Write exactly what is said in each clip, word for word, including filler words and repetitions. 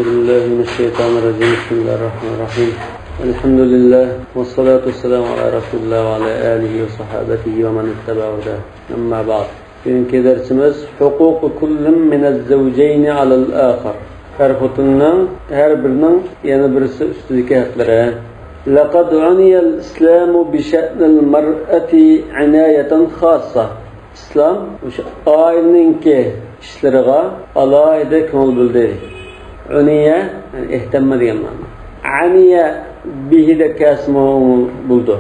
بسم الله من الشيطان الرجيم. بسم الله الرحمن الرحيم. الحمد لله والصلاة والسلام على رسول الله وعلى آله وصحابته ومن اتبع هداه. أما بعد. بۈگۈنكى دەرسىمىز حقوق كل من الزوجين على الآخر. ئەر خوتۇننىڭ ھەر بىرىنىڭ يەنە بىرسى ئۈستىدىكى ھەقلىرى. لقد عني الإسلام بشأن المرأة عناية خاصة. ئىسلام مۇشۇ ئائىلىنىڭكى ئىشلىرىغا ئالاھىدە كۆڭۈل بۆلدى. ئۇنىيە، يەنى ئېھتەممە دېگەن مەنىدە. ئەنىيە بىھى دەپ كەلسىمۇ بولىدۇ.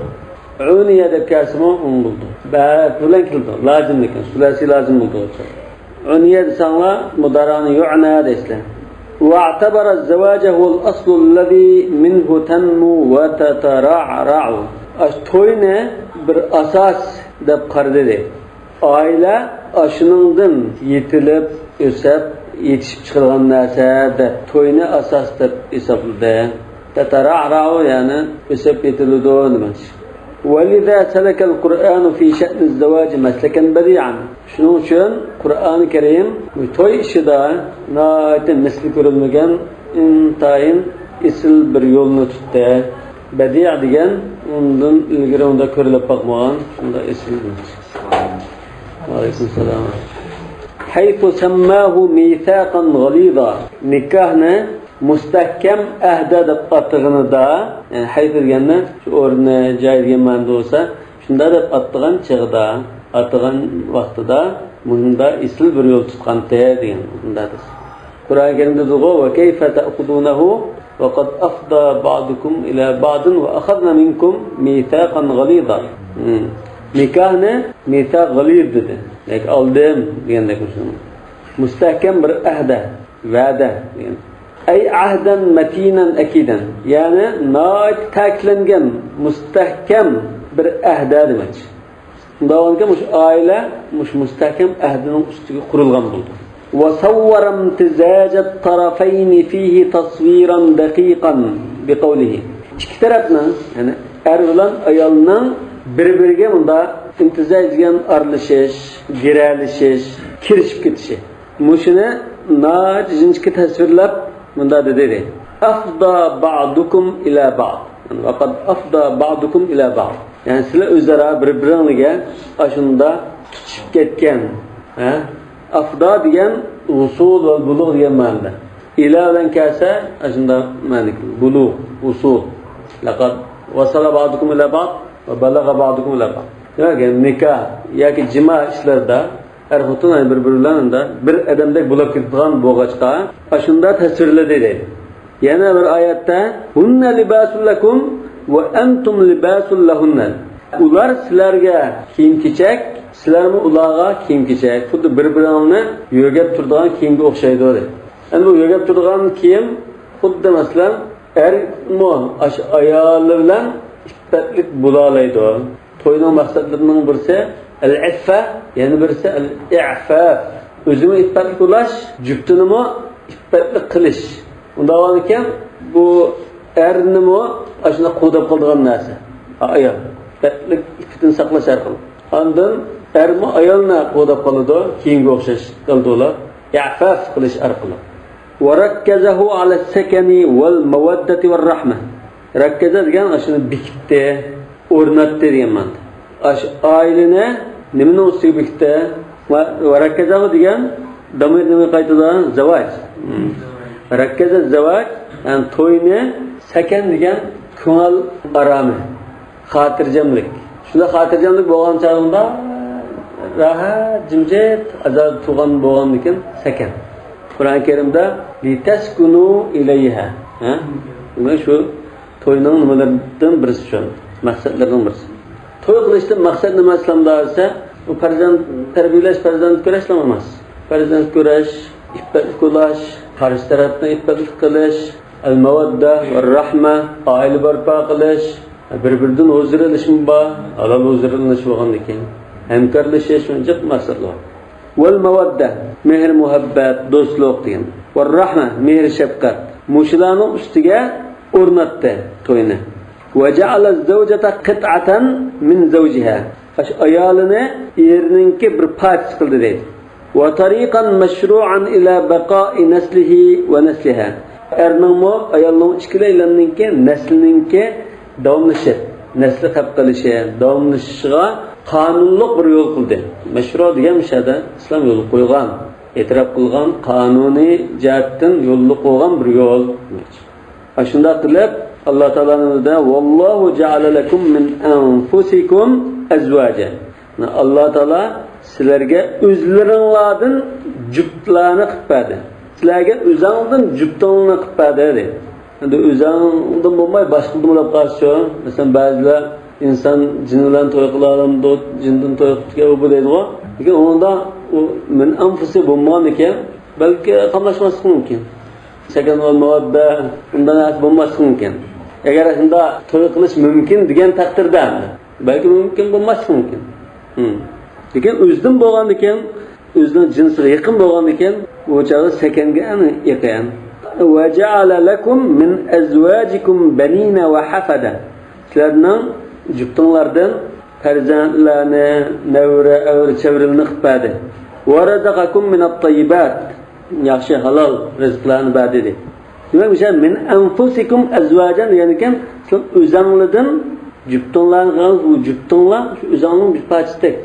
ئۇنىيە دەپ كەلسىمۇ بولىدۇ. بەپۇلەن كېلىدۇ. لازىم لېكىن. سۇلاسى لازىم بولىدۇ. ئۇنىيە دېسەڭلار، مۇدارىئنى يۇئنە دەيسىلەر. واعتبر الزواج هو الأصل الذي منه تنمو وتترعرع. ئاشۇ توينى بىر ئاساس دەپ قارىدى، دەيدۇ. ئائىلە ئاشۇنىڭدىن يېتىلىپ، ئۆسۈپ، يېتىشىپ چىقىدىغان نەرسە دەپ، توينى ئاساس دەپ ھېسابلىدى. تترعرع، يەنى ئۆسۈپ يېتىلىدۇ دېمەكچى. ولذا سلك القرآن في شأن الزواج مسلكا بديعا. شۇنىڭ ئۈچۈن قۇرئانى كەرىم بۇ توي ئىشىدا ناھايىتى مىسلى كۆرۈلمىگەن ئىنتايىن ئېسىل بىر يولنى تۇتتى. بەدىئ دېگەن ئۇندىن ئىلگىرى ئۇنداق كۆرۈلۈپ باقمىغان شۇنداق ئېسىل. ۋەئەلەيكۇم سالام. حيث سماه ميثاقا غليظا. نىكاھنى مۇستەھكەم ئەھدە دەپ ئاتىغىنىدا، يەنى ھەيثۇ دېگەندە شۇ ئورنى، جاي دېگەن مەنىدە بولسا، شۇنداق دەپ ئاتىغان چېغىدا، ئاتىغان ۋاقتىدا مۇشۇنداق ئېسىل بىر يول تۇتقانتى دېگەن مۇنداق دېسە. قۇرئان كەرىمدە دېدىغۇ، وكيف تأخذونه وقد أفضى بعضكم إلى بعض وأخذن منكم ميثاقا غليظا. ھىم. نىكاھنى ميثاق غليظ دېدى. ياكى ئالدىم دېگەندەك مۇشۇ. مۇستەھكەم بىر ئەھدە، ۋەدە دېگەن. أي عهدا متينا أكيدا. يەنى ناھايىتى تەكىتلەنگەن، مۇستەھكەم بىر ئەھدە دېمەكچى. شۇنداق بولغانكەن، مۇشۇ ئائىلە مۇشۇ مۇستەھكەم ئەھدىنىڭ ئۈستىگە قۇرۇلغان بولىدۇ. وصور امتزاج الطرفين فيه تصويرا دقيقا بقوله. ئىككى تەرەپنىڭ، يەنى ئەر بىلەن ئايالنىڭ بىر-بىرىگە مۇنداق ئىمتىزاج دېگەن ئارىلىشىش، گىرەلىشىش، كىرىشىپ كېتىشى. مۇشۇنى ناھايىتى ئىنچىكە تەسۋىرلەپ مۇنداق دېدى، أفضى بعضكم إلى بعض. وقد أفضى بعضكم إلى بعض. يەنى سىلەر ئۆزئارا بىر-بىرىڭلارگە ئاشۇنداق تۇتۇشۇپ كەتكەن. ھە؟ ئەفدا دېگەن ۋۇسۇل ۋە بۇلۇغ دېگەن مەنىدە. ئىلە بىلەن كەلسە ئاشۇنداق مەنىدە. بۇلۇغ، ۋۇسۇل. لقد وصل بعضكم إلى بعض وبلغ بعضكم إلى بعض. دېمەك، يەنى نىكاھ ياكى جىما ئىشلىرىدا ئەر-خوتۇن بىر-بىرى بىلەن بىر ئادەمدەك بولۇپ كېتىدىغان بولغاچقا، ئاشۇنداق تەسۋىرلىدى دەيدۇ. يەنە بىر ئايەتتە، هن لباس لكم وأنتم لباس لهن. ئۇلار سىلەرگە كىيىم-كېچەك، سىلەرمۇ ئۇلارغا كىيىم-كېچەك. خۇددى بىر-بىرىڭلارنى يۆگەپ تۇرىدىغان كىيىمگە ئوخشايدۇ دەيدۇ. ئەمدى بۇ يۆگەپ تۇرىدىغان كىيىم خۇددى مەسىلەن، ئەرمۇ ئاشۇ ئايالى بىلەن ئىپپەتلىك بولالايدۇ. توينىڭ مەقسەتلىرىنىڭ بىرسى ئەل-ئىففە، يەنە بىرسى ئەل-ئىئفاف. ئۆزىمۇ ئىپپەتلىك بولاش، جۈپتىنىمۇ ئىپپەتلىك قىلىش. ئۇنداق بولغانىكەن، بۇ ئەرنىمۇ ئاشۇنداق قوغداپ قالىدىغان نەرسە. ئايال ئىپپەتلىك، ئىپپىتىنى ساقلاش ئارقىلىق. ئاندىن ئەرمۇ ئايالنى قوغداپ قالىدۇ، كىيىمگە ئوخشاش دالدۇلا، ئىئفاف قىلىش ئارقىلىق. وركزه على السكن والمودة والرحمة. ركز دېگەن ئاشۇنى بېكىتتى، ئورناتتى دېگەن مەنىدە. ئاشۇ ئائىلىنى نېمىنىڭ ئۈستىگە بېكىتتى؟ ۋە، وركزه دېگەن دامىر نېمىگە قايتىدۇ؟ زاۋاج. مم. ركز الزواج، يەنى توينى، سەكەن دېگەن كۆڭۈل ئارامى. خاتىرجەملىك. شۇنداق خاتىرجەملىك بولغان چاغىڭدا راھەت، جىمجىت، ئازادە تۇرغان بولغاندىكىن سەكەن. قۇرئان كەرىمدە لتسكنوا إليها. ھە؟ دېمەك، شۇ توينىڭ نېمىلىرىدىن بىرسى شۇ. مەقسەتلىرىنىڭ بىرسى. توي قىلىشتىن مەقسەت نېمە ئىسلامدا دېسە، بۇ پەرزەنت تەربىيەلەش، پەرزەنت كۆرەشلا ئەمەس. پەرزەنت كۆرەش، ئىپپەتلىك بولاش، قارشى تەرەپنى ئىپپەتلىك قىلىش، ئەل-مەۋەددە ۋە رەھمە، ئائىلە بەرپا قىلىش، بىر-بىرىدىن ھۇزۇر ئېلىشمۇ بار، ھالال ھۇزۇر ئېلىنىش بولغاندىن كېيىن. ھەمكارلىشىش، شۇنچە مەقسەتلەر بار. ۋەل-مەۋەددە، مېھىر-مۇھەببەت، دوستلۇق دېگەن. ۋە رەھمە، مېھىر-شەپقەت. مۇشۇلارنىڭ ئۈستىگە ئورناتتى توينى. ۋە جەئەلە زەۋجەتە قىتئەتەن مىن زەۋجىھا. ئاشۇ ئايالىنى ئېرىنىڭكى بىر پارچىسى قىلدى دەيدۇ. وطريقا مشروعا إلى بقاء نسله ونسلها. ئەرنىڭمۇ، ئايالنىڭمۇ ئىككىلەيلەننىڭكى نەسلىنىڭكى داۋاملىشىپ، نەسلى قەپ قېلىشى، داۋاملىشىشىغا قانۇنلۇق بىر يول قىلدى. مەشرۇ دېگەن مۇشۇ يەردە ئىسلام يولغا قويغان، ئېتىراپ قىلغان، قانۇنىي جەھەتتىن يولغا قويغان بىر يول. ئاشۇنداق قىلىپ، ئاللا تائالانىڭ ئۆزىدە، «ۋاللاھۇ جەئەلە لەكۇم مىن ئەنفۇسىكۇم ئەزۋاجا.» ئاللا تائالا سىلەرگە ئۆزلىرىڭلاردىن جۈپتلەرنى قىلىپ بەردى. سىلەرگە ئۆزۈڭدىن جۈپتۈڭلارنى قىلىپ بەردى، دېدى. ئەمدى ئۆزۈڭدىن بولماي باشقىدىن بولۇپ قالسىچۇ؟ مەسىلەن، بەزىلەر ئىنسان جىن بىلەن توي قىلالامدۇ، جىندىن توي قىلىپتىكەن، ئۇ بۇ دەيدىغۇ. لېكىن ئۇنىڭدا ئۇ مىن ئەنفۇسى بولمىغاندىكىن، بەلكى قاملاشماسلىقى مۇمكىن. سەكەن ۋە مۇۋەددە، ئۇنداق نەرسە بولماسلىقى مۇمكىن. ئەگەر شۇنداق توي قىلىش مۇمكىن دېگەن تەقدىردە، بەلكى مۇمكىن بولماسلىقى مۇمكىن. ھىم. لېكىن ئۆزىدىن بولغاندىكىن، ئۆزىنىڭ جىنسىغا يېقىن بولغاندىكىن، ئۇ چاغدا سەكەنگە ئەڭ يېقىن. «ۋەجەئەلە لەكۇم مىن ئەزۋاجىكۇم بەنىنە ۋە ھەفەدە.» سىلەرنىڭ جۈپتۈڭلاردىن پەرزەنتلەرنى، نەۋرە، ئەۋرە، چەۋرىلەرنى قىلىپ بەردى. «ۋە رەزەقەكۇم مىنەت تەييىبات.» ياخشى، ھالال رىزىقلارنى بەردى، دېدى. دېمەك، مۇشۇ «مىن ئەنفۇسىكۇم ئەزۋاجەن» دېگەندىكىن، سىلەر ئۆزەڭلىدىن جۈپتۈڭلارنى قىلغان، بۇ جۈپتۈڭلار شۇ ئۆزەڭنىڭ بىر پارچىسىدەك.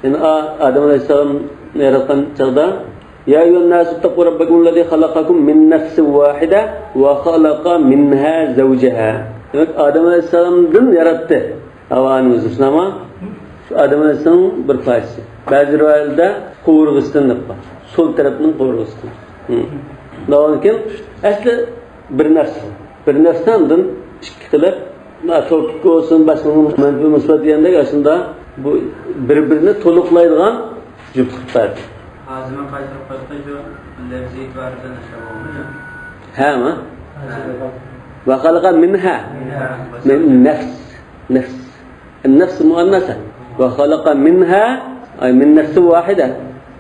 يەنى ئا-، ئادەم ئەلەيھىسسالامنى ياراتقان چاغدا، «يا أيها الناس اتقوا ربكم الذي خلقكم من نفس واحدة وخلق منها زوجها.» دېمەك، ئادەم ئەلەيھىسسالامدىن ياراتتى ھاۋا ئانىمىزنى، شۇنداقمۇ؟ شۇ ئادەم ئەلەيھىسسالامنىڭ بىر پارچىسى. بەزى رىۋايەتلەردە قوۋۇرغىسىدىن دەپ قويغان. سول تەرەپنىڭ قوۋۇرغىسىدىن. ھىم. شۇنداق بولغاندىكىن، ئەسلى بىر نەفس. بىر نەفستىن ئىككى قىلىپ، توپىكى بولسۇن، باشقىنىڭ مەنپىي مۇسبەت دېگەندەك، ئاشۇنداق بۇ بىر-بىرىنى تولۇقلايدىغان جۈپتلۈك بەردى. ھازىر مەن قايتۇرۇپ قويسام، شۇ لەفزىي ئېتىبارى بىلەن ئىشلەپ بولمايدۇ. ھەمە؟ ھە. ۋە خەلەقە مىنھا. مىنھا. مىن نەفس. نەفس. النفس مؤنثة. وخلق منها، أي من نفس واحدة.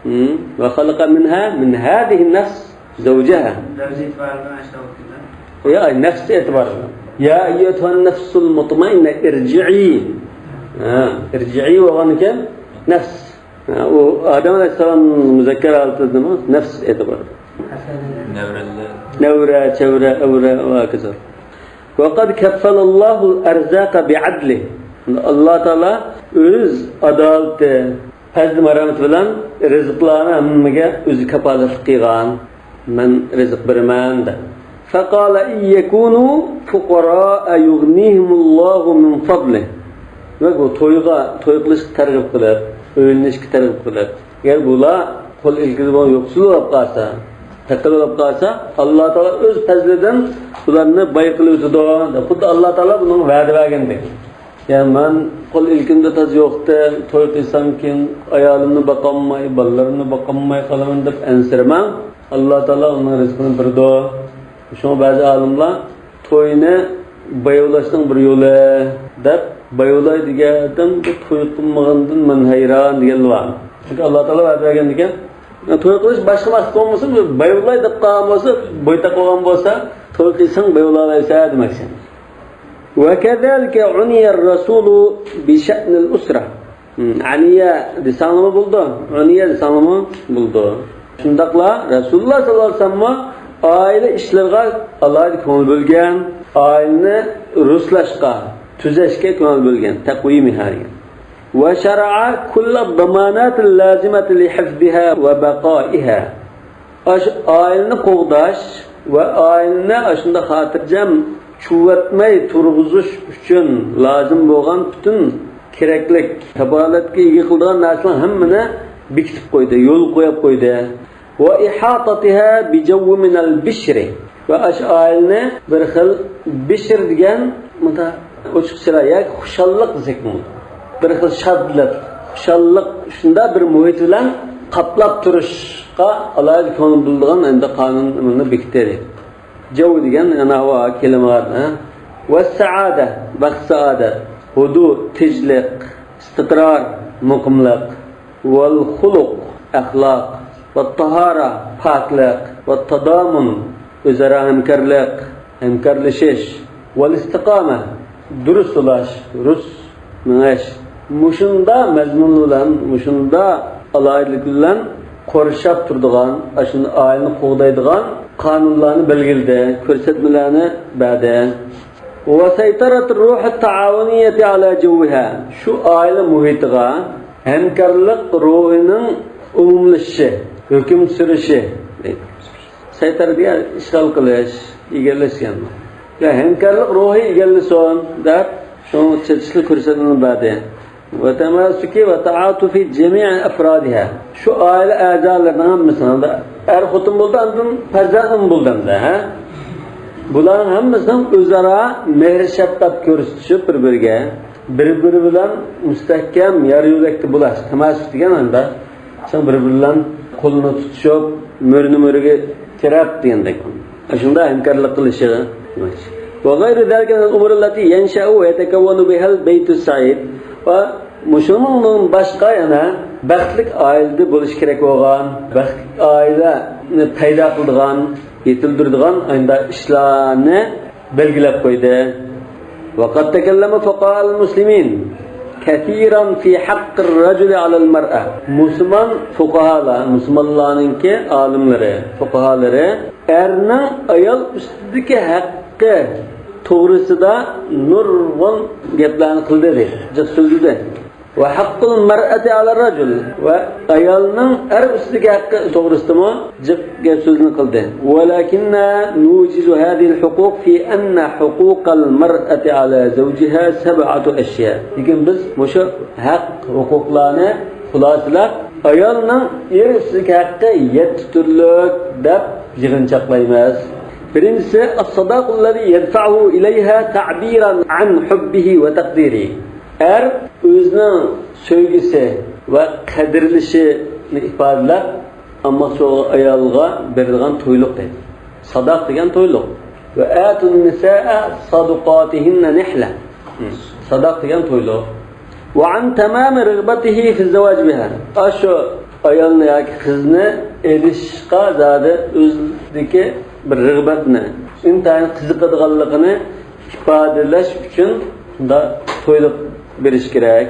مم. وخلق منها، من هذه النفس، زوجها. لەفزىي ئېتىبارى بىلەن ئاشۇنداق بولىدۇ. يا، أي نفس ئېتىبارى بىلەن. يا أيتها النفس المطمئنة ارجعي. ھە، ارجعي بولغان ئىكەن، نەفس. ھە، ئۇ ئادەم ئەلەيھىسسالام مۇزەككەر ھالىتىدىمۇ، نەفس ئېتىبارى. نەۋرىلەر. نەۋرە، چەۋرە، ئەۋرە، ۋە ھاكازا. وقد كفل الله الأرزاق بعدله. ئاللا تائالا ئۆز ئادالىتى، پەزلى مەرھەمىتى بىلەن رىزىقلارنى ھەممىگە ئۆزى كاپالەتلىك قىلغان. مەن رىزىق بېرىمەن دەپ. فقال إن يكونوا فقراء يغنيهم الله من فضله. ۋە بۇ تويغا، توي قىلىشقا تەرغىب قىلىپ، ئۆيلىنىشكە تەرغىب قىلىپ، ئەگەر بۇلار قول ئىلكىدە بولغان يوقسۇل بولۇپ قالسا، پەقىر بولۇپ قالسا، ئاللا تائالا ئۆز پەزلىدىن بۇلارنى باي قىلىۋېتىدۇ. خۇددى ئاللا تائالا بۇنىڭغا ۋەدە بەرگەندەك. يا مەن قول ئىلكىمدە تاز يوقتى، توي قىلسامكىن ئايالىمنى باقالماي، بالىلىرىمنى باقالماي قالىمەن دەپ ئەنسىرىمەڭ. ئاللا تائالا ئۇنىڭ رىزقىنى بېرىدۇ. شۇڭا بەزى ئالىملار توينى باياۋلاشنىڭ بىر يولى دەپ، باياۋلاي دېگەن ئادەم بۇ توي قىلمىغاندىن مەن ھەيران دېگەنلەر بار. چۈنكى ئاللا تائالا ۋەدە بەرگەن ئىكەن، توي قىلىش باشقا مەقسەت بولمىسا، بۇ باياۋلاي دەپ قالغان بولسا، بويتاق بولغان بولسا، توي قىلساڭ باياۋلايسەن دېمەكچى. وكذلك عني الرسول بشأن الأسرة. ھىم، ئانىيە دېسەڭلىمۇ بولىدۇ، ئۇنىيە دېسەڭلىمۇ بولىدۇ. شۇنداقلا رەسۇلۇللا ساللاللاھۇ ئەلەيھى ۋەسەللەممۇ ئائىلە ئىشلىرىغا ئالاھىدە كۆڭۈل بۆلگەن، ئائىلىنى رۇسلاشقا، تۈزەشكە كۆڭۈل بۆلگەن، تەقۋىمىھا دېگەن. وشرع كل الضمانات اللازمة لحفظها وبقائها. ئاشۇ ئائىلىنى قوغداش ۋە ئائىلىنى ئاشۇنداق خاتىرجەم چۇۋاتماي تۇرغۇزۇش ئۈچۈن لازىم بولغان پۈتۈن كېرەكلىك، كاپالەتكە ئىگە قىلىدىغان نەرسىلەرنىڭ ھەممىنى بېكىتىپ قويدى، يول قويۇپ قويدى. وإحاطتها بجو من البشر. ۋە ئاشۇ ئائىلىنى بىر خىل بىشر دېگەن مۇندا ئوچۇق چىراي ياكى خۇشاللىق دېسەكمۇ، بىر خىل شادلىق، خۇشاللىق، شۇنداق بىر مۇھىت بىلەن قاپلاپ تۇرۇشقا ئالاھىدە كۆڭۈل بۆلىدىغان ئەمدى قانۇن ئىمىنى بېكىتتى. جەۋ دېگەن يەنە ھاۋا كېلىمە بار، ھە؟ ۋەسسائادە، بەخت سائادەت، ھۇدۇ، تىنچلىق، ئىستىقرار، مۇقىملىق، ۋەل خۇلۇق، ئەخلاق، ۋەت تاھارە، پاكلىق، ۋەت تادامۇن، ئۆزئارا ھەمكارلىق، ھەمكارلىشىش، ۋەل ئىستىقامە، دۇرۇس يوللاش، رۇس مېڭىش. مۇشۇنداق مەزمۇن بىلەن، مۇشۇنداق ئالاھىدىلىك بىلەن قورشاپ تۇرىدىغان، ئاشۇنداق ئائىلىنى قوغدايدىغان قانۇنلارنى بەلگىلىدى، كۆرسەتمىلەرنى بەردى. وسيطرة الروح التعاونية على جوها. شۇ ئائىلە مۇھىتىغا ھەمكارلىق روھىنىڭ ئومۇملىشىشى، ھۆكۈم سۈرۈشى. سەيتەرە دېگەن ئىشغال قىلىش، ئىگىلەش دېگەن. يا ھەمكارلىق روھى ئىگىلىسۇن دەپ، شۇنىڭ چېتىشلىق كۆرسەتمىنى بەردى. وتماسك وتعاطف جميع أفرادها. شۇ ئائىلە ئەزالىرىنىڭ ھەممىسىنىڭ، ئەر خوتۇن بولدى، ئاندىن پەرزەنتمۇ بولدى ئەمدى، ھە؟ بۇلارنىڭ ھەممىسىنىڭ ئۆزئارا مېھىر-شەپقەت كۆرسىتىشىپ بىر-بىرىگە، بىر-بىرى بىلەن مۇستەھكەم يار-يۆلەكتە بولۇش، تاماسۇك دېگەن ئەمدى. شۇ بىر-بىرى بىلەن قولىنى تۇتۇشۇپ، مۈرىنى مۈرىگە تىرەپ دېگەندەك. ئاشۇنداق ھەمكارلىق قىلىشى. وغير ذلك من الأمور التي ينشأ ويتكون بها البيت السعيد. ۋە مۇشۇنىڭدىن باشقا يەنە بەختلىك ئائىلىدە بولۇشى كېرەك بولغان، بەختلىك ئائىلىنى پەيدا قىلىدىغان، يېتىلدۈرىدىغان ئانداق ئىشلارنى بەلگىلەپ قويدى. وقد تكلم فقهاء المسلمين كثيرا في حق الرجل على المرأة. مۇسۇلمان فۇقاھالار، مۇسۇلمانلارنىڭكى ئالىملىرى، فۇقاھالىرى ئەرنىڭ ئايال ئۈستىدىكى ھەققى توغرىسىدا نۇرغۇن گەپلەرنى قىلدى، دەيدۇ. جىق سۆزلىدى. وحق المرأة على الرجل. ۋە ئايالنىڭ ئەر ئۈستىدىكى ھەققى توغرىسىدىمۇ جىق گەپ سۆزنى قىلدى. ولكننا نوجز هذه الحقوق في أن حقوق المرأة على زوجها سبعة أشياء. لېكىن بىز مۇشۇ ھەق، ھوقۇقلارنى خۇلاسىلەپ، ئايالنىڭ ئېرى ئۈستىدىكى ھەققى يەتتە تۈرلۈك دەپ يىغىنچاقلايمىز. بىرىنچىسى، الصداق الذي يدفعه إليها تعبيرا عن حبه وتقديره. ئەر ئۆزىنىڭ سۆيگۈسى ۋە قەدىرلىشىنى ئىپادىلەپ، ئامما سوغا ئايالغا بېرىدىغان تويلۇق دەيدۇ. ساداق دېگەن تويلۇق. وآتوا النساء صدقاتهن نحلة. ساداق دېگەن تويلۇق. وعن تمام رغبته في الزواج بها. ئاشۇ ئايالنى ياكى قىزنى ئېلىشقا زادى ئۆزىدىكى بىر رىغبەتنى، ئىنتايىن قىزىقىدىغانلىقىنى ئىپادىلەش ئۈچۈن شۇنداق تويلۇق بېرىش كېرەك.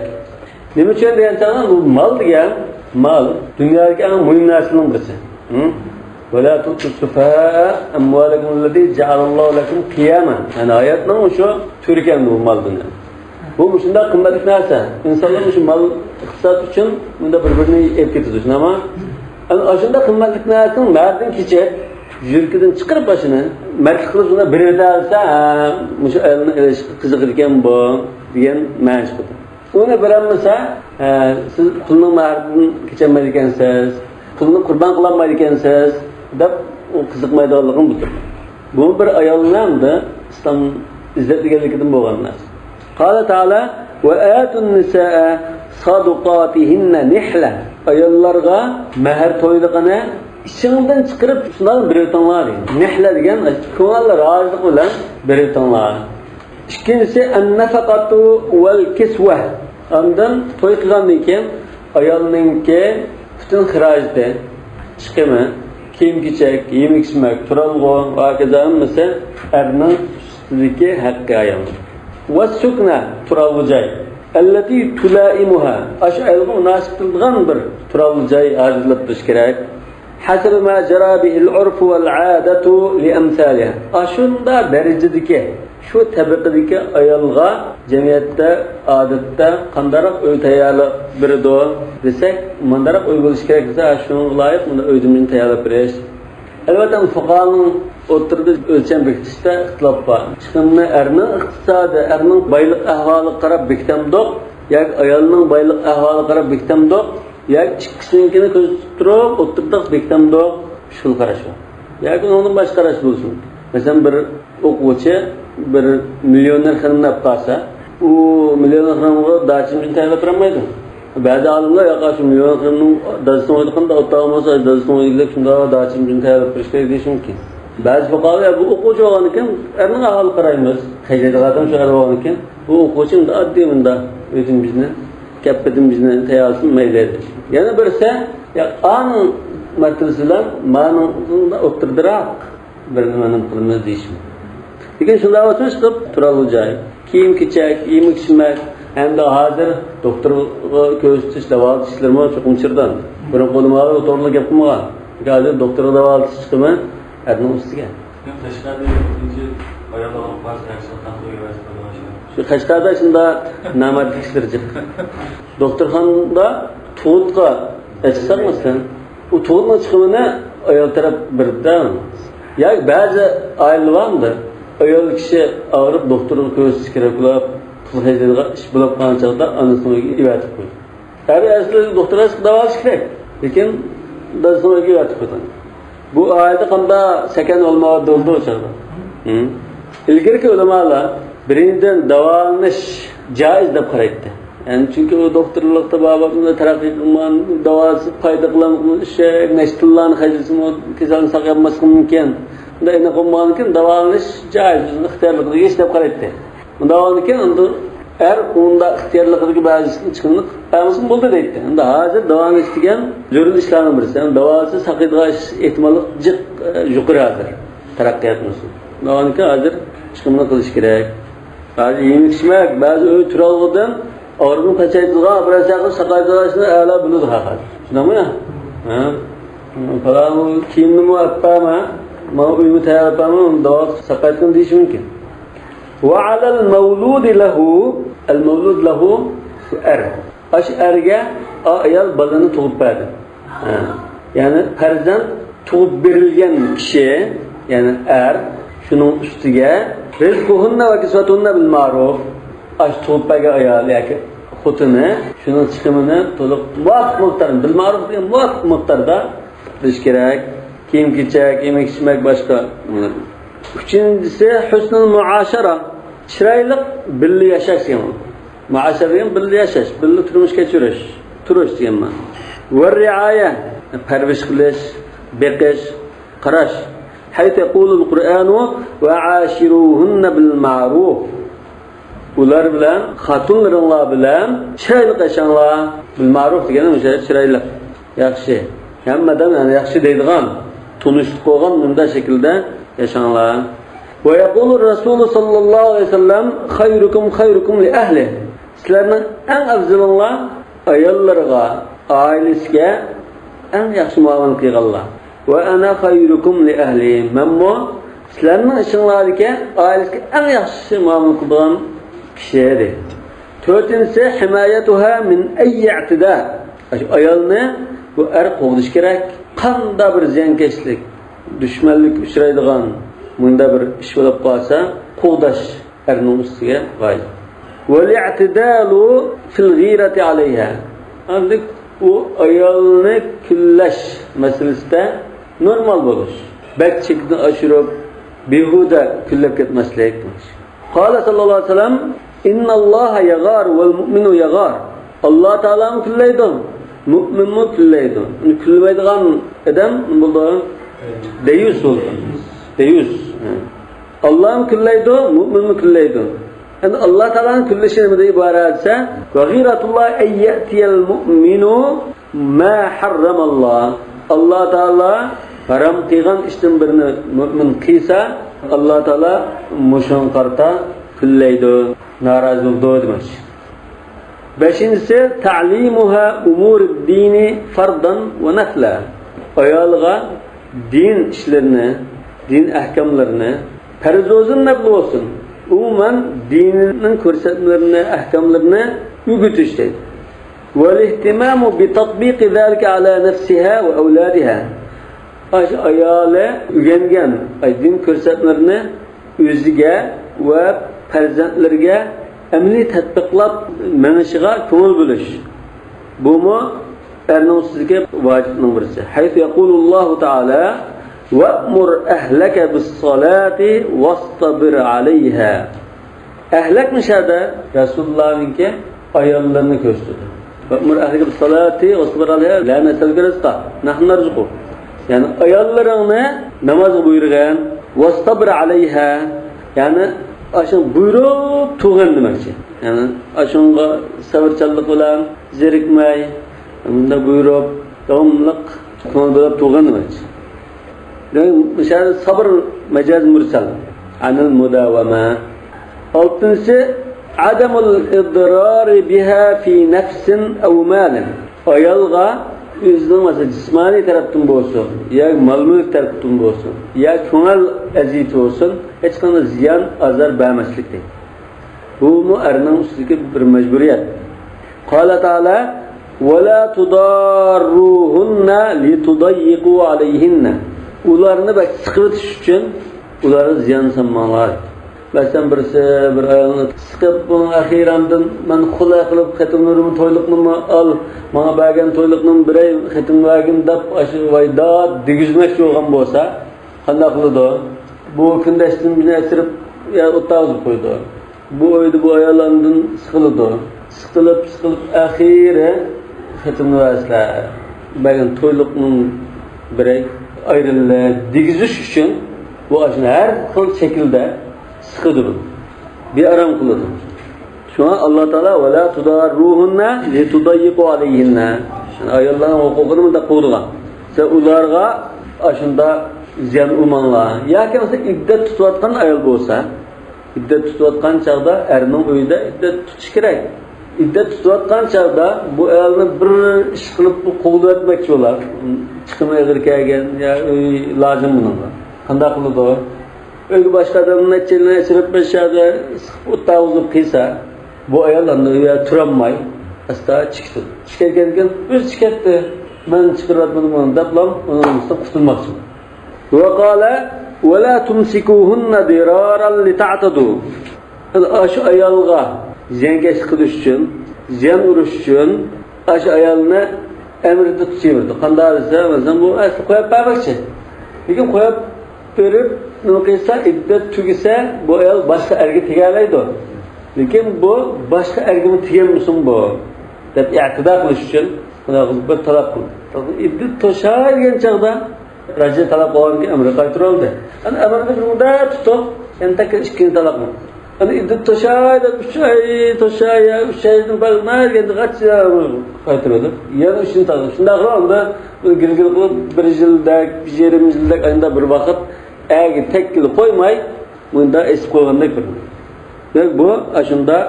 نېمە ئۈچۈن دېگەن چاغدا، بۇ مال دېگەن، مال دۇنيادىكى ئەڭ مۇھىم نەرسىنىڭ بىرسى. ھە؟ ولا تؤتوا السفهاء أموالكم التي جعل الله لكم قياما. يەنى ھاياتنىڭ شۇ تۈرى ئىكەن بۇ مال دۇنيا. بۇ مۇشۇنداق قىممەتلىك نەرسە. ئىنسانلار مۇشۇ مال ئىقتىساد ئۈچۈن مۇنداق بىر-بىرىنى ئېلىپ كېتىدۇ، شۇنداقمۇ؟ ئەنە ئاشۇنداق قىممەتلىك نەرسىنىڭ مەھرىدىن كېچىك، يۈرىكىدىن چىقىرىپ باشىنى، مەردلىك قىلىپ شۇنداق بېرىۋېتەلىسە، ھە، مۇشۇ ئايالنى ئېلىشقا قىزىقىدىكەن بۇ، دېگەن مەنە چىقىدۇ. ئۇنى بېرەلمىسە، ھە، سىز پۇلنىڭ مەھرىدىن كېچەلمەيدىكەنسىز، پۇلنى قۇربان قىلالمايدىكەنسىز، دەپ ئۇ قىزىقمايدىغانلىقىنى بىلدۈرىدۇ. بۇ بىر ئايالنى ھەمدە ئىسلام ئىززەتلىگەنلىكىدىن بولغان نەرسە. قال تعالى: وآتوا النساء صدقاتهن نحلة. ئاياللارغا مەھەر تويلۇقىنى ئىچىڭدىن چىقىرىپ شۇنداق بېرىۋېتىڭلار دېگەن. نىھلە دېگەن كۆڭۈل رازىلىقى بىلەن بېرىۋېتىڭلار. ئىككىنچىسى، النفقة والكسوة. ئاندىن توي قىلغاندىن كېيىن ئايالنىڭكى پۈتۈن خىراجىتى، چىقىمى، كىيىم-كېچەك، يېمەك-ئىچمەك، تۇرالغۇ ۋە ھاكازا ھەممىسى ئەرنىڭ ئۈستىدىكى ھەققى ئايالنىڭ. والسكنى، تۇرالغۇ جاي. التي تلائمها، ئاشۇ ئايالغا مۇناسىپ كېلىدىغان بىر تۇرالغۇ جاي ھازىرلاپ بېرىش كېرەك. حسب ما جرى به العرف والعادة لأمثالها. ئاشۇنداق دەرىجىدىكى، شۇ تەبىقىدىكى ئايالغا جەمئىيەتتە، ئادەتتە قانداقراق ئۆي تەييارلاپ بېرىدۇ دېسەك، مۇنداقراق ئۆي بولۇشى كېرەك دېسە، شۇنىڭغا لايىق مۇنداق ئۆي زېمىن تەييارلاپ بېرىش. ئەلۋەتتە، فۇقاھانىڭ ئوتتۇرىدا ئۆلچەم بېكىتىشتە ئىختىلاپ بار. چىقىمنى ئەرنىڭ ئىقتىسادى، ئەرنىڭ بايلىق ئەھۋالىغا قاراپ بېكىتەمدۇق ياكى ئايالنىڭ بايلىق ئەھۋالىغا قاراپ بېكىتەمدۇق؟ ياكى ئىككىسىنىڭكىنى كۆزىتىپ تۇرۇپ، ئوتتۇرىدا بېكىتەمدۇق؟ ئۈچ خىل قاراش بار. ياكى ئۇنىڭدىن باشقا قاراش بولسۇن. مەسىلەن، بىر ئوقۇغۇچى بىر مىليونېر خېنىمنى ئەپ قالسا، ئۇ مىليونېر خېنىمغا داچا چىمچىنى تەييارلاپ بېرەلمەيدۇ. بەزى ئالىملار، ياق، شۇ مىليونېر خېنىمنىڭ دادىسىنىڭ ئۆيىدە قانداق ئوتاق بولسا، دادىسىنىڭ ئۆيىدىكىدەك شۇنداق داچا چىمچىنى تەييارلاپ بېرىش كېرەك دېيىشى مۇمكىن. بەزى فۇقاھا، بۇ ئوقۇغۇچى بولغاندىكىن، ئەرنىڭ ئەھۋالىغا قارايمىز. خەجلەيدىغان ئادەم شۇ ئەر بولغاندىكىن، بۇ ئوقۇغۇچى ئەمدى ئاددىي مۇنداق ئۆتۈم بىزنى، كەپپىدىن بىزنى تەييارلىسۇن مەيلى. يەنە بىرسى، يا ئانىڭ مەرتىۋىسى بىلەن مانىڭ ئوتتۇرىدىراق بىر نېمە قىلىمىز دېيىشى مۇمكىن. لېكىن شۇنداق بولسا چىقىپ تۇرالغۇ جاي، كىيىم-كېچەك، يېمەك-ئىچمەك، ھەمدە ھازىر دوختۇرغا كۆرسىتىش، داۋالىتىش ئىشلىرىمۇ چوقۇم چىردان. بۇرۇنقى ئۆلىمالار بۇ توغرىلىق گەپ قىلمىغان. لېكىن ھازىر دوختۇرغا داۋالىتىش چىقىمى ئەرنىڭ ئۈستىگە. قەشقەردە كۆپىنچە ئاياللارغا بارسا ئەكسىنى قانداق ئۆيگە بەرسە بولىدىغان ئىش. شۇ قەشقەردە شۇنداق نامەردلىك ئىشلىرى جىق. دوختۇرخانىدا تۇغۇتقا ئەچىقساق مەسىلەن، ئۇ تۇغۇتنىڭ چىقىمىنى ئايال تەرەپ بېرىدىدە. ياكى بەزى ئائىلىلەر بار ئەمدى، ئايال كىشى ئاغرىپ دوختۇرغا كۆرسىتىش كېرەك بولۇپ، پۇل خەجلەيدىغان ئىش بولۇپ قالغان چاغدا ئانىسىنىڭ ئۆيىگە ئېۋەتىپ قويىدۇ. ھەر ئەسلى دوختۇر ئەسلى داۋالاش كېرەك. لېكىن دادىسىنىڭ ئۆيىگە ئېۋەتىپ قويدۇم. بۇ ئائىلىدە قانداق سەكەن بولمايدۇ ئۇ چاغدا. ئىلگىرىكى ئۆلىمالار بىرىنچىدىن داۋالىنىش جائىز دەپ قارايتتى. يەنى چۈنكى ئۇ دوختۇرلۇقتا بارباپمۇ تەرەققىي قىلمىغان، داۋاسى پايدا قىلالمىغان، ئىششەك نەچچە تىللانى خەجلىسىمۇ كېسەلنى ساقىيالماسلىقى مۇمكىن. بۇنداق ئېنىق بولمىغاندىكىن داۋالىنىش جائىز، ئۆزىنىڭ ئىختىيارلىقىدىكى ئىش دەپ قارايتتى. ئۇنداق بولغاندىكىن ئەمدى ئەر ئۇنداق ئىختىيارلىقىدىكى بەزى ئىشنى چىقىملىق قىلمىسىمۇ بولدى دەيتتى. ئەمدى ھازىر داۋالىنىش دېگەن زۆرۈر ئىشلارنىڭ بىرسى. ئەمدى داۋاسى ساقىيىدىغان ئىش ئېھتىماللىق جىق، ئە، يۇقىرى ھازىر تەرەققىياتىمىز. ئۇنداق بولغاندىكىن ھازىر چىقىملىق قىلىش كېرەك. ھازىر يېمەك ئىچمەك، بەزى ئۆي تۇرالغۇدىن ئاغرىقنى پەسەيتىدىغان، ئوپېراتسىيە قىلىپ ساقايتىدىغان ئىشنى ئەلا بىلىدۇ ھازىر. شۇنداقمۇ يا؟ ھە؟ پالان كىيىمنىمۇ ئەپ بەرمە، ماڭا ئۆيمۇ تەييارلاپ بەرمە، ئۇنى داۋا ساقايتقىن دېيىشى مۇمكىن. وعلى المولود له، المولود له شۇ ئەر. ئاشۇ ئەرگە ئا-، ئايال بالىنى تۇغۇپ بەردى. ھە. يەنى پەرزەنت تۇغۇپ بېرىلگەن كىشى، يەنى ئەر، شۇنىڭ ئۈستىگە رزقهن وكسوتهن بالمعروف. ئاشۇ تۇغۇپ بەرگەن ئايال ياكى خوتۇنى شۇنىڭ چىقىمىنى تولۇق مۇۋاپىق مىقداردا، بالمعروف دېگەن مۇۋاپىق مىقداردا بېرىش كېرەك. كىيىم-كېچەك، يېمەك-ئىچمەك، باشقا. ئۈچىنچىسى، حسن المعاشرة، چىرايلىق بىللە ياشاش دېگەن. مۇئاشەرە دېگەن بىللە ياشاش، بىللە تۇرمۇش كەچۈرۈش، تۇرۇش دېگەن مەنا. والرعاية، پەرۋىش قىلىش، بېقىش، قاراش. حيث يقول القرآن: وعاشروهن بالمعروف. ئۇلار بىلەن، خوتۇنلىرىڭلار بىلەن چىرايلىق ياشاڭلار. بالمعروف دېگەن ئوشۇ چىرايلىق، ياخشى. ھەممە ئادەم يەنى ياخشى دەيدىغان، تونۇشلۇق بولغان مۇنداق شەكىلدە ياشاڭلار. ويقول الرسول صلى الله عليه وسلم: خيركم خيركم لأهله. سىلەرنىڭ ئەڭ ئەۋزىلىڭلار ئاياللىرىغا، ئائىلىسىگە ئەڭ ياخشى مۇئامىلە قىلغانلار. وأنا خيركم لأهلي. مەنمۇ سىلەرنىڭ ئىچىڭلاردىكى ئائىلىسىگە ئەڭ ياخشى مۇئامىلە قىلىدىغان كىشى دەيدۇ. تۆتىنچىسى، حمايتها من أي اعتداء. ئاشۇ ئايالنى بۇ ئەر قوغدىشى كېرەك. قانداق بىر زىيانكەشلىك، دۈشمەنلىككە ئۇچرايدىغان مۇنداق بىر ئىش بولۇپ قالسا، قوغداش ئەرنىڭ ئۈستىگە ۋاجىپ. والاعتدال في الغيرة عليها. ئاندىن ئۇ ئايالنى كۈنلەش مەسىلىسىدە نورمال بولۇش. بەك چېكىدىن ئاشۇرۇپ، بىھۇدە كۈنلەپ كەتمەسلىك. قال صلى الله عليه وسلم: إن الله يغار والمؤمن يغار. ئاللا تائالامۇ كۈنلەيدۇ، مۇئمىنمۇ كۈنلەيدۇ. يەنى كۈنلىمەيدىغان ئادەم نېمە بولىدۇ؟ دەييۇس بولىدۇ. دەييۇس. ئاللامۇ كۈنلەيدۇ، مۇئمىنمۇ كۈنلەيدۇ. ئەمدى ئاللا تائالانىڭ كۈنلىشى نېمىدىن ئىبارەت دېسە، وغيرة الله أن يأتي المؤمن ما حرم الله. ئاللا تائالا ھارام قىلغان ئىشتىن بىرىنى مۇئمىن قىلسا، ئاللا تائالا مۇشۇنىڭغا قارىتا كۈنلەيدۇ، نارازى بولىدۇ دېمەكچى. بەشىنچىسى، تعليمها أمور الدين فرضا ونفلا. ئايالىغا دىن ئىشلىرىنى، دىن ئەھكاملىرىنى، پەرز بولسۇن، نەپلى بولسۇن، ئومۇمەن دىننىڭ كۆرسەتمىلىرىنى، ئەھكاملىرىنى ئۆگىتىش دەيدۇ. والاهتمام بتطبيق ذلك على نفسها وأولادها. ئاشۇ ئايالى ئۆگەنگەن، ئاي، دىن كۆرسەتمىلىرىنى ئۆزىگە ۋە پەرزەنتلىرىگە ئەمەلىي تەتبىقلاپ مېڭىشىغا كۆڭۈل بۆلۈش. بۇمۇ ئەرنىڭ ئۈستىدىكى ۋاجىپنىڭ بىرسى. حيث يقول الله تعالى: وأمر أهلك بالصلاة واصطبر عليها. ئەھلەك مۇشۇ يەردە رەسۇلۇللانىڭكى ئاياللىرىنى كۆرسىتىدۇ. وأمر أهلك بالصلاة واصطبر عليها لا نسألك رزقا نحن نرزقك. يەنى ئاياللىرىڭنى نامازغا بۇيرۇغىن. واصطبر عليها. يەنى ئاشۇ بۇيرۇپ تۇرغىن دېمەكچى. يەنى ئاشۇنىڭغا سەۋرچانلىق بىلەن زېرىكمەي، مۇنداق بۇيرۇپ، داۋاملىق كۆڭۈل بۆلۈپ تۇرغىن دېمەكچى. دېمەك، مۇشۇ يەردە سەۋر مەجاز مۇرسەل. عن المداومة. ئالتىنچىسى، عدم الإضرار بها في نفس أو مال. ئايالغا ئۆزىنىڭ مەسىلەن جىسمانىي تەرەپتىن بولسۇن، يا مال-مۈلۈك تەرەپتىن بولسۇن، يا كۆڭۈل ئەزىيىتى بولسۇن، ھېچقانداق زىيان، ئازار بەرمەسلىك دەيدۇ. بۇمۇ ئەرنىڭ ئۈستىدىكى بىر مەجبۇرىيەت. قال تعالى: ولا تضاروهن لتضيقوا عليهن. ئۇلارنى بەك سىقىۋېتىش ئۈچۈن ئۇلارغا زىيان سالماڭلار. مەسىلەن، بىرسى بىر ئايالنى سىقىپ، بۇنىڭ ئەخىرەندىن مەن خۇلە قىلىپ، خېتىملىرىمنى، تويلۇقنىمۇ ئال، ماڭا بەرگەن تويلۇقنىمۇ بېرەي، خېتىم بەرگىن دەپ، ئاشۇ ۋايدا دېگۈزمەكچى بولغان بولسا، قانداق قىلىدۇ؟ بۇ كۈندەشتىن بىرنى ئەسىرىپ، يا ئوتتا ئۇزۇپ قويىدۇ. بۇ ئۆيدە بۇ ئايال ئاندىن سىقىلىدۇ. سىقىلىپ، سىقىلىپ، ئەخىرى خېتىمنى بەرسىلەر، بەرگەن تويلۇقنىڭ بېرەي، ئايرىلىلى دېگۈزۈش ئۈچۈن بۇ ئاشۇ ھەر خىل شەكىلدە سىقىدۇ بۇنى. بىئارام قىلىدۇ. شۇڭا ئاللا تائالا: ولا تضاروهن لتضيقوا عليهن. ئاياللارنىڭ ھوقۇقىنى مۇنداق قوغدىغان. سىلەر ئۇلارغا ئاشۇنداق زىيان ئۇرماڭلار. ياكى مەسىلەن، ئىددەت تۇتۇۋاتقان ئايال بولسا، ئىددەت تۇتۇۋاتقان چاغدا، ئەرنىڭ ئۆيىدە ئىددەت تۇتۇشى كېرەك. ئىددەت تۇتۇۋاتقان چاغدا بۇ ئايالنى بىر ئىش قىلىپ، بۇ قوغلىۋەتمەكچى بولار. چىقىمى ئېغىر كەلگەن، يا ئۆي لازىم بۇنىڭغا. قانداق قىلىدۇ؟ ئۆيگە باشقا ئادەمنى نەچچە يىلنى ئەسىرەپ، بىر شەھەردە سىقىپ، ئوتتا ئۇزۇپ قىلسا، بۇ ئايال ئاندىن ئۆيدە تۇرالماي، ئاستا چىقىدۇ. چىقىپ كەتكەن، ئۆزى چىقىپ كەتتى. مەن چىقىرىۋەتمىدىم ئۇنى دەپلا، ئۇنىڭ ئۈستىدىن قۇتۇلماقچى. وقال: ولا تمسكوهن ضرارا لتعتدوا. ئاشۇ ئايالغا زىيانكەشلىك قىلىش ئۈچۈن، زىيان ئۇرۇش ئۈچۈن ئاشۇ ئايالنى ئەمرىدە تۇتۇۋېرىدۇ. قانداق دېسە، مەسىلەن، بۇ ئەسلى قويۇپ بەرمەكچى. لېكىن قويۇپ بېرىپ، نېمە قىلسا، ئىددەت تۈگىسە، بۇ ئايال باشقا ئەرگە تېگەلەيدۇ. لېكىن بۇ باشقا ئەرگىمۇ تېگەلمىسۇن بۇ، دەپ ئىئتىدا قىلىش ئۈچۈن بۇنداق قىلىپ بىر تالاق قىلدى. ئىددەت توشاي دېگەن چاغدا، راجى تالاق بولغاندىن كېيىن ئەمرى قايتۇرۇلدى. ئەنە ئەمرىنى بىر مۇددەت تۇتۇپ، يەنە تېخى ئىككىنچى تالاق قىلدى. ئەنە ئىددەت توشاي دەپ، ئۈچ ئاي توشاي، يا ئۈچ ئايدىن بەرمەي دېگەندە، قايتۇرۇلدى. يەنە ئۈچىنچى تالاق. شۇنداق قىلىپ، ئاندا بىر گىرگىر قىلىپ، بىر يىلدەك، بىر يېرىم يىلدەك، ئاندا بىر ۋاقىت ئەرگە تەگكىلى قويماي، مۇنداق ئېسىپ قويغاندەك بىر. دېمەك، بۇ ئاشۇنداق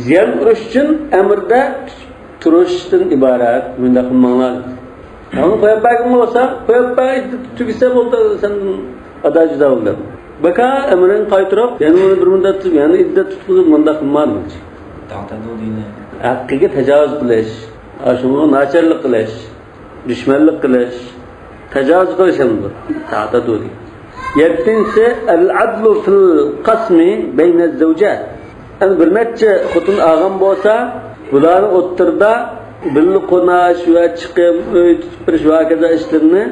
زىيان ئۇرۇش ئۈچۈن ئەمرىدە تۇرۇشتىن ئىبارەت. مۇنداق قىلماڭلار. ئۇنى قويۇپ بەرگەن بولسا، قويۇپ بەر، ئىددەت تۈگىسە بولدى، سەن ئادا جۇدا بول دەپ. بەكا ئەمرىنى قايتۇرۇپ، يەنە ئۇنى بىر مۇددەت تۇتۇپ، يەنە ئىددەت تۇتقۇزۇپ، مۇنداق قىلماڭ دېمەكچى. تعتدوا دېگىنى. ھەققىگە تاجاۋۇز قىلىش، ئاشۇنىڭغا ناچارلىق قىلىش. دۈشمەنلىك قىلىش، تاجاۋۇز قىلىش ھەمدۇ. تعتدوا دېگەن. يەتتىنچىسى، العدل في القسم بين الزوجات. ئەنە بىر نەچچە خوتۇن ئالغان بولسا، بۇلارنىڭ ئوتتۇرىدا بىللە قوناش ۋە چىقىم، ئۆي تۇتۇپ بېرىش ۋە ھاكازا ئىشلىرىنى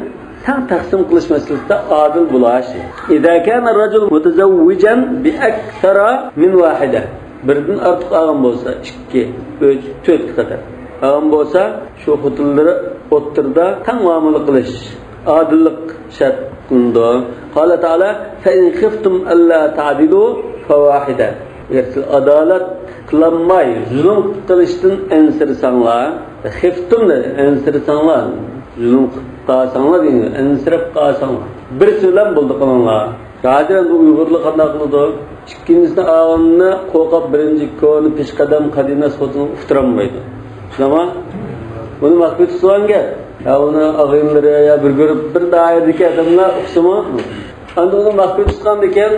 تەڭ تەقسىم قىلىش مەسىلىسىدە ئادىل بولۇش. إذا كان الرجل متزوجا بأكثر من واحدة. بىردىن ئارتۇق ئالغان بولسا، ئىككى، ئۈچ، تۆتكە قەدەر ئالغان بولسا، شۇ خوتۇنلىرى ئوتتۇرىدا تەڭ مۇئامىلە قىلىش، ئادىللىق شەرت قىلىنىدۇ. قال تعالى: فإن خفتم ألا تعدلوا فواحدة. ئەگەر سىز ئادالەت قىلالماي، زۇلۇم قىلىشتىن ئەنسىرىسەڭلار، خفتم دە، ئەنسىرىسەڭلار، زۇلۇم قىلىپ قالساڭلار دېگەن، ئەنسىرەپ قالساڭلار، بىرسى بىلەن بولدى قىلىڭلار. ھازىر ئەمدى ئۇيغۇرلار قانداق قىلىدۇ؟ ئىككىنچىسىنى ئالغىنىنى قورقۇپ، بىرىنچى كونا پېشقەدەم قەدىناس خوتۇنىغا ئۇقتۇرالمايدۇ. شۇنداقمۇ؟ بۇنى مەخپىي تۇتۇلغان گەپ. يا ئۇنى ئاغىنىلىرى يا بىر گۇرۇپ، بىر دائىرىدىكى ئادەملەر ئۇقسىمۇ؟ ئاندىن ئۇنى مەخپىي تۇتقاندىكىن،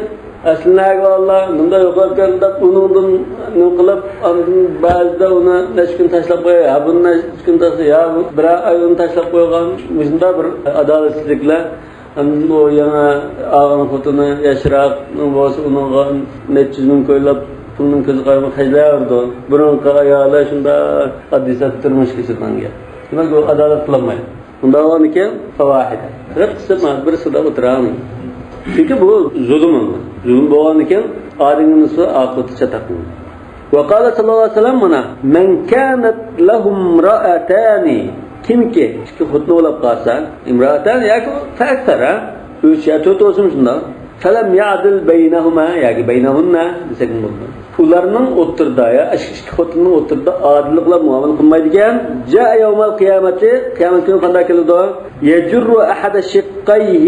ئەسلى نەگە ئاللا، مۇنداق يوقاپ كەلدى دەپ، ئۇنىڭدىن نېمە قىلىپ، ئاندىن بەزىدە ئۇنى نەچچە كۈن تاشلاپ قوياي، يا بۇنى نەچچە كۈن تاشلاپ، يا بىرەر ئاي ئۇنى تاشلاپ قويغان، مۇشۇنداق بىر ئادالەتسىزلىكلەر. ئاندىن ئۇ يېڭى ئالغان خوتۇنى ياشراق بولسا، ئۇنىڭغا نەچچە يۈز مىڭ كويلاپ، پۇلنىڭ كۆزى قارىماي خەجلەۋېرىدۇ. بۇرۇنقى ئايالى شۇنداق ئاددىي ساددا تۇرمۇش كەچۈرگەن گەپ. دېمەك، ئۇ ئادالەت قىلالمايدۇ. ئۇنداق بولغاندىكىن، فاۋاھىدە. بىر قىسىم بىر سۇدا ئولتۇراڭ. چۈنكى بۇ زۇلۇم. زۇلۇم بولغاندىكىن، ئادەمنىڭ ئاقىۋىتى چاتاق. وقال صلى الله عليه وسلم، مانا، من كانت له امرأتان، كىمكى ئىككى خوتۇنى بولاپ قالسا، امرأتان ياكى فأكثر، ھە؟ ئۈچ يا تۆت بولسۇن شۇنداق. فلم يعدل بينهما ياكى بينهن دېسەكمۇ بولىدۇ. ئۇلارنىڭ ئوتتۇرىدا، يا ئىككى خوتۇننىڭ ئوتتۇرىدا ئادىللىق بىلەن مۇئامىلە قىلمايدىكەن، جاء يوم القيامة، قىيامەت كۈنى قانداق كېلىدۇ؟ يجر أحد شقيه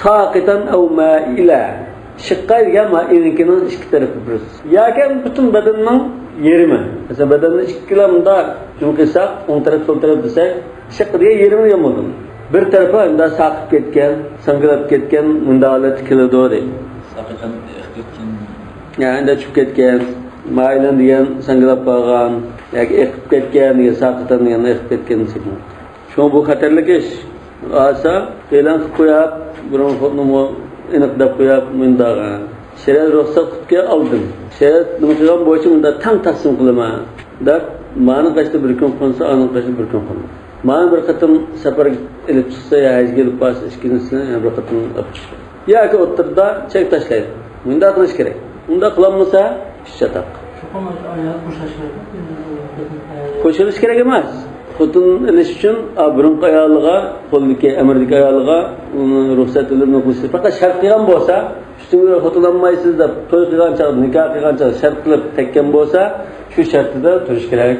ساقطا أو مائلا. شىققاي دېگەن مانا ئېڭىكىنىڭ ئىككى تەرىپى بىر. ياكى پۈتۈن بەدەننىڭ يېرىمى. مەسىلەن، بەدەننى ئىككىلا مۇنداق جۇم قىلساق، ئوڭ تەرەپ، سول تەرەپ دېسەك، شىققا دېگەن يېرىمى دېگەن بولدى. بىر تەرىپى مۇنداق ساقىپ كەتكەن، ساڭگىلاپ كەتكەن، مۇنداق ھالەتتە كېلىدۇ دەيدۇ. ساقىپ كەتكەن. يا، ئەندە چۈشۈپ كەتكەن، مايلان دېگەن ساڭگىلاپ قالغان، ياكى ئېقىپ كەتكەن دېگەن، ساقىتان دېگەن ئېقىپ كەتكەن دېسەك. شۇڭا بۇ خەتەرلىك ئىش. ئالسا، ئېلان قىلىپ قويۇپ، بۇرۇن خوتۇنۇمغا ئېنىق دەپ قويۇپ، مۇنداق. شەرىئەت رۇخسەت قىلىپكەن ئالدىن. شەرىئەت نېمە قىلغان بويىچە مۇنداق تەڭ تەقسىم قىلىمەن دەپ، مانىڭ قېشىدا بىر كۈن قونسا، ئانىڭ قېشىدا بىر كۈن قونىدۇ. مانا بىر قېتىم سەپەرگە ئېلىپ چىقسا يا ھەجگە ئېلىپ بارسا، ئىككىنچىسىنى يەنە بىر قېتىم ئېلىپ چىقىدۇ. ياكى ئوتتۇرىدا چەك تاشلايدۇ. مۇنداق قىلىش كېرەك. ئۇنداق قىلالمىسا، ئىش چاتاق. چوقۇم ئايال قوشۇلۇش كېرەك. قوشۇلۇش كېرەك ئەمەس. خوتۇن ئېلىش ئۈچۈن، ئا، بۇرۇنقى ئايالىغا، قولدىكى ئەمىردىكى ئايالىغا ئۇنى رۇخسەت ئېلىپ نوپۇس. پەقەت شەرت قىلغان بولسا، ئۈستۈڭگە خوتۇن ئالمايسىز دەپ توي قىلغان چاغدا، نىكاھ قىلغان چاغدا شەرت قىلىپ تەگكەن بولسا، شۇ شەرتىدە تۇرۇش كېرەك.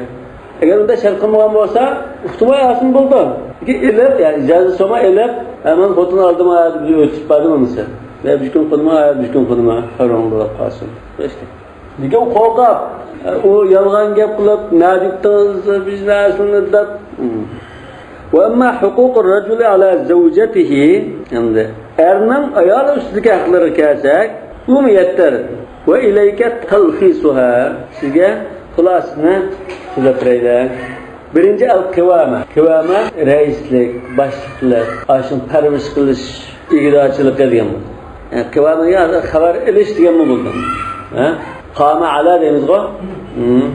ئەگەر ئۇنداق شەرت قىلمىغان بولسا، ئۇقتۇرماي ئالسىمۇ بولىدۇ. لېكىن ئېلىپ، يەنى ئىجازەت سورىماي ئېلىپ، ھە، مەن خوتۇن ئالدىم، ھە، دەپ ئۆتۈپ بەردىم ئۇنىسى. يا بىر كۈن قويدۇم، ھە، بىر كۈن قويدۇم، ھە، ھەر بىر بولۇپ قالسۇن. لېكىن قورقۇپ، ئۇ يالغان گەپ قىلىپ، نەدە ئۆتتىڭىز، بىز نەرسىنى دەپ. وأما حقوق الرجل على زوجته، ئەمدى ئەرنىڭ ئايالى ئۈستىدىكى ھەقلىرىگە كەلسەك، ئۇمۇ يەتتەر. وإليك تلخيصها، سىزگە خۇلاسىسىنى سۆزلەپ بېرەيلى. بىرىنچى، ئەل قىۋامە. قىۋامە رەئىسلىك، باشلىقلىق، ئاشۇ پەرۋىش قىلىش، ئىگىدارچىلىقى دېگەن بولىدۇ. يەنى قىۋامە دېگەن خەۋەر ئېلىش دېگەنمۇ بولىدۇ. ھە؟ قامە ئەلا دەيمىزغۇ؟ ھىم.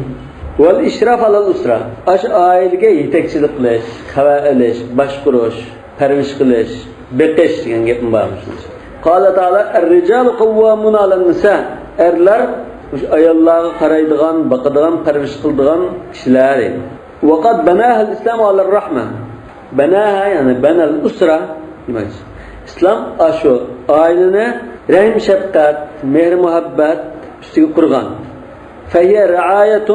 والإشراف على الأسرة. ئاشۇ ئائىلىگە يېتەكچىلىك قىلىش، خەۋەر ئېلىش، باشقۇرۇش، پەرۋىش قىلىش، بېقىش دېگەن گەپمۇ بار مۇشۇنىڭ ئىچىدە. قال تعالى: الرجال قوامون على النساء. ئەرلەر مۇشۇ ئاياللارغا قارايدىغان، باقىدىغان، پەرۋىش قىلىدىغان كىشىلەر. وقد بناها الإسلام على الرحمة. بناها، يەنى بنى الأسرة دېمەكچى. ئىسلام ئاشۇ ئائىلىنى رەھىم-شەپقەت، مېھىر-مۇھەببەت ئۈستىگە قۇرغان. فهي رعاية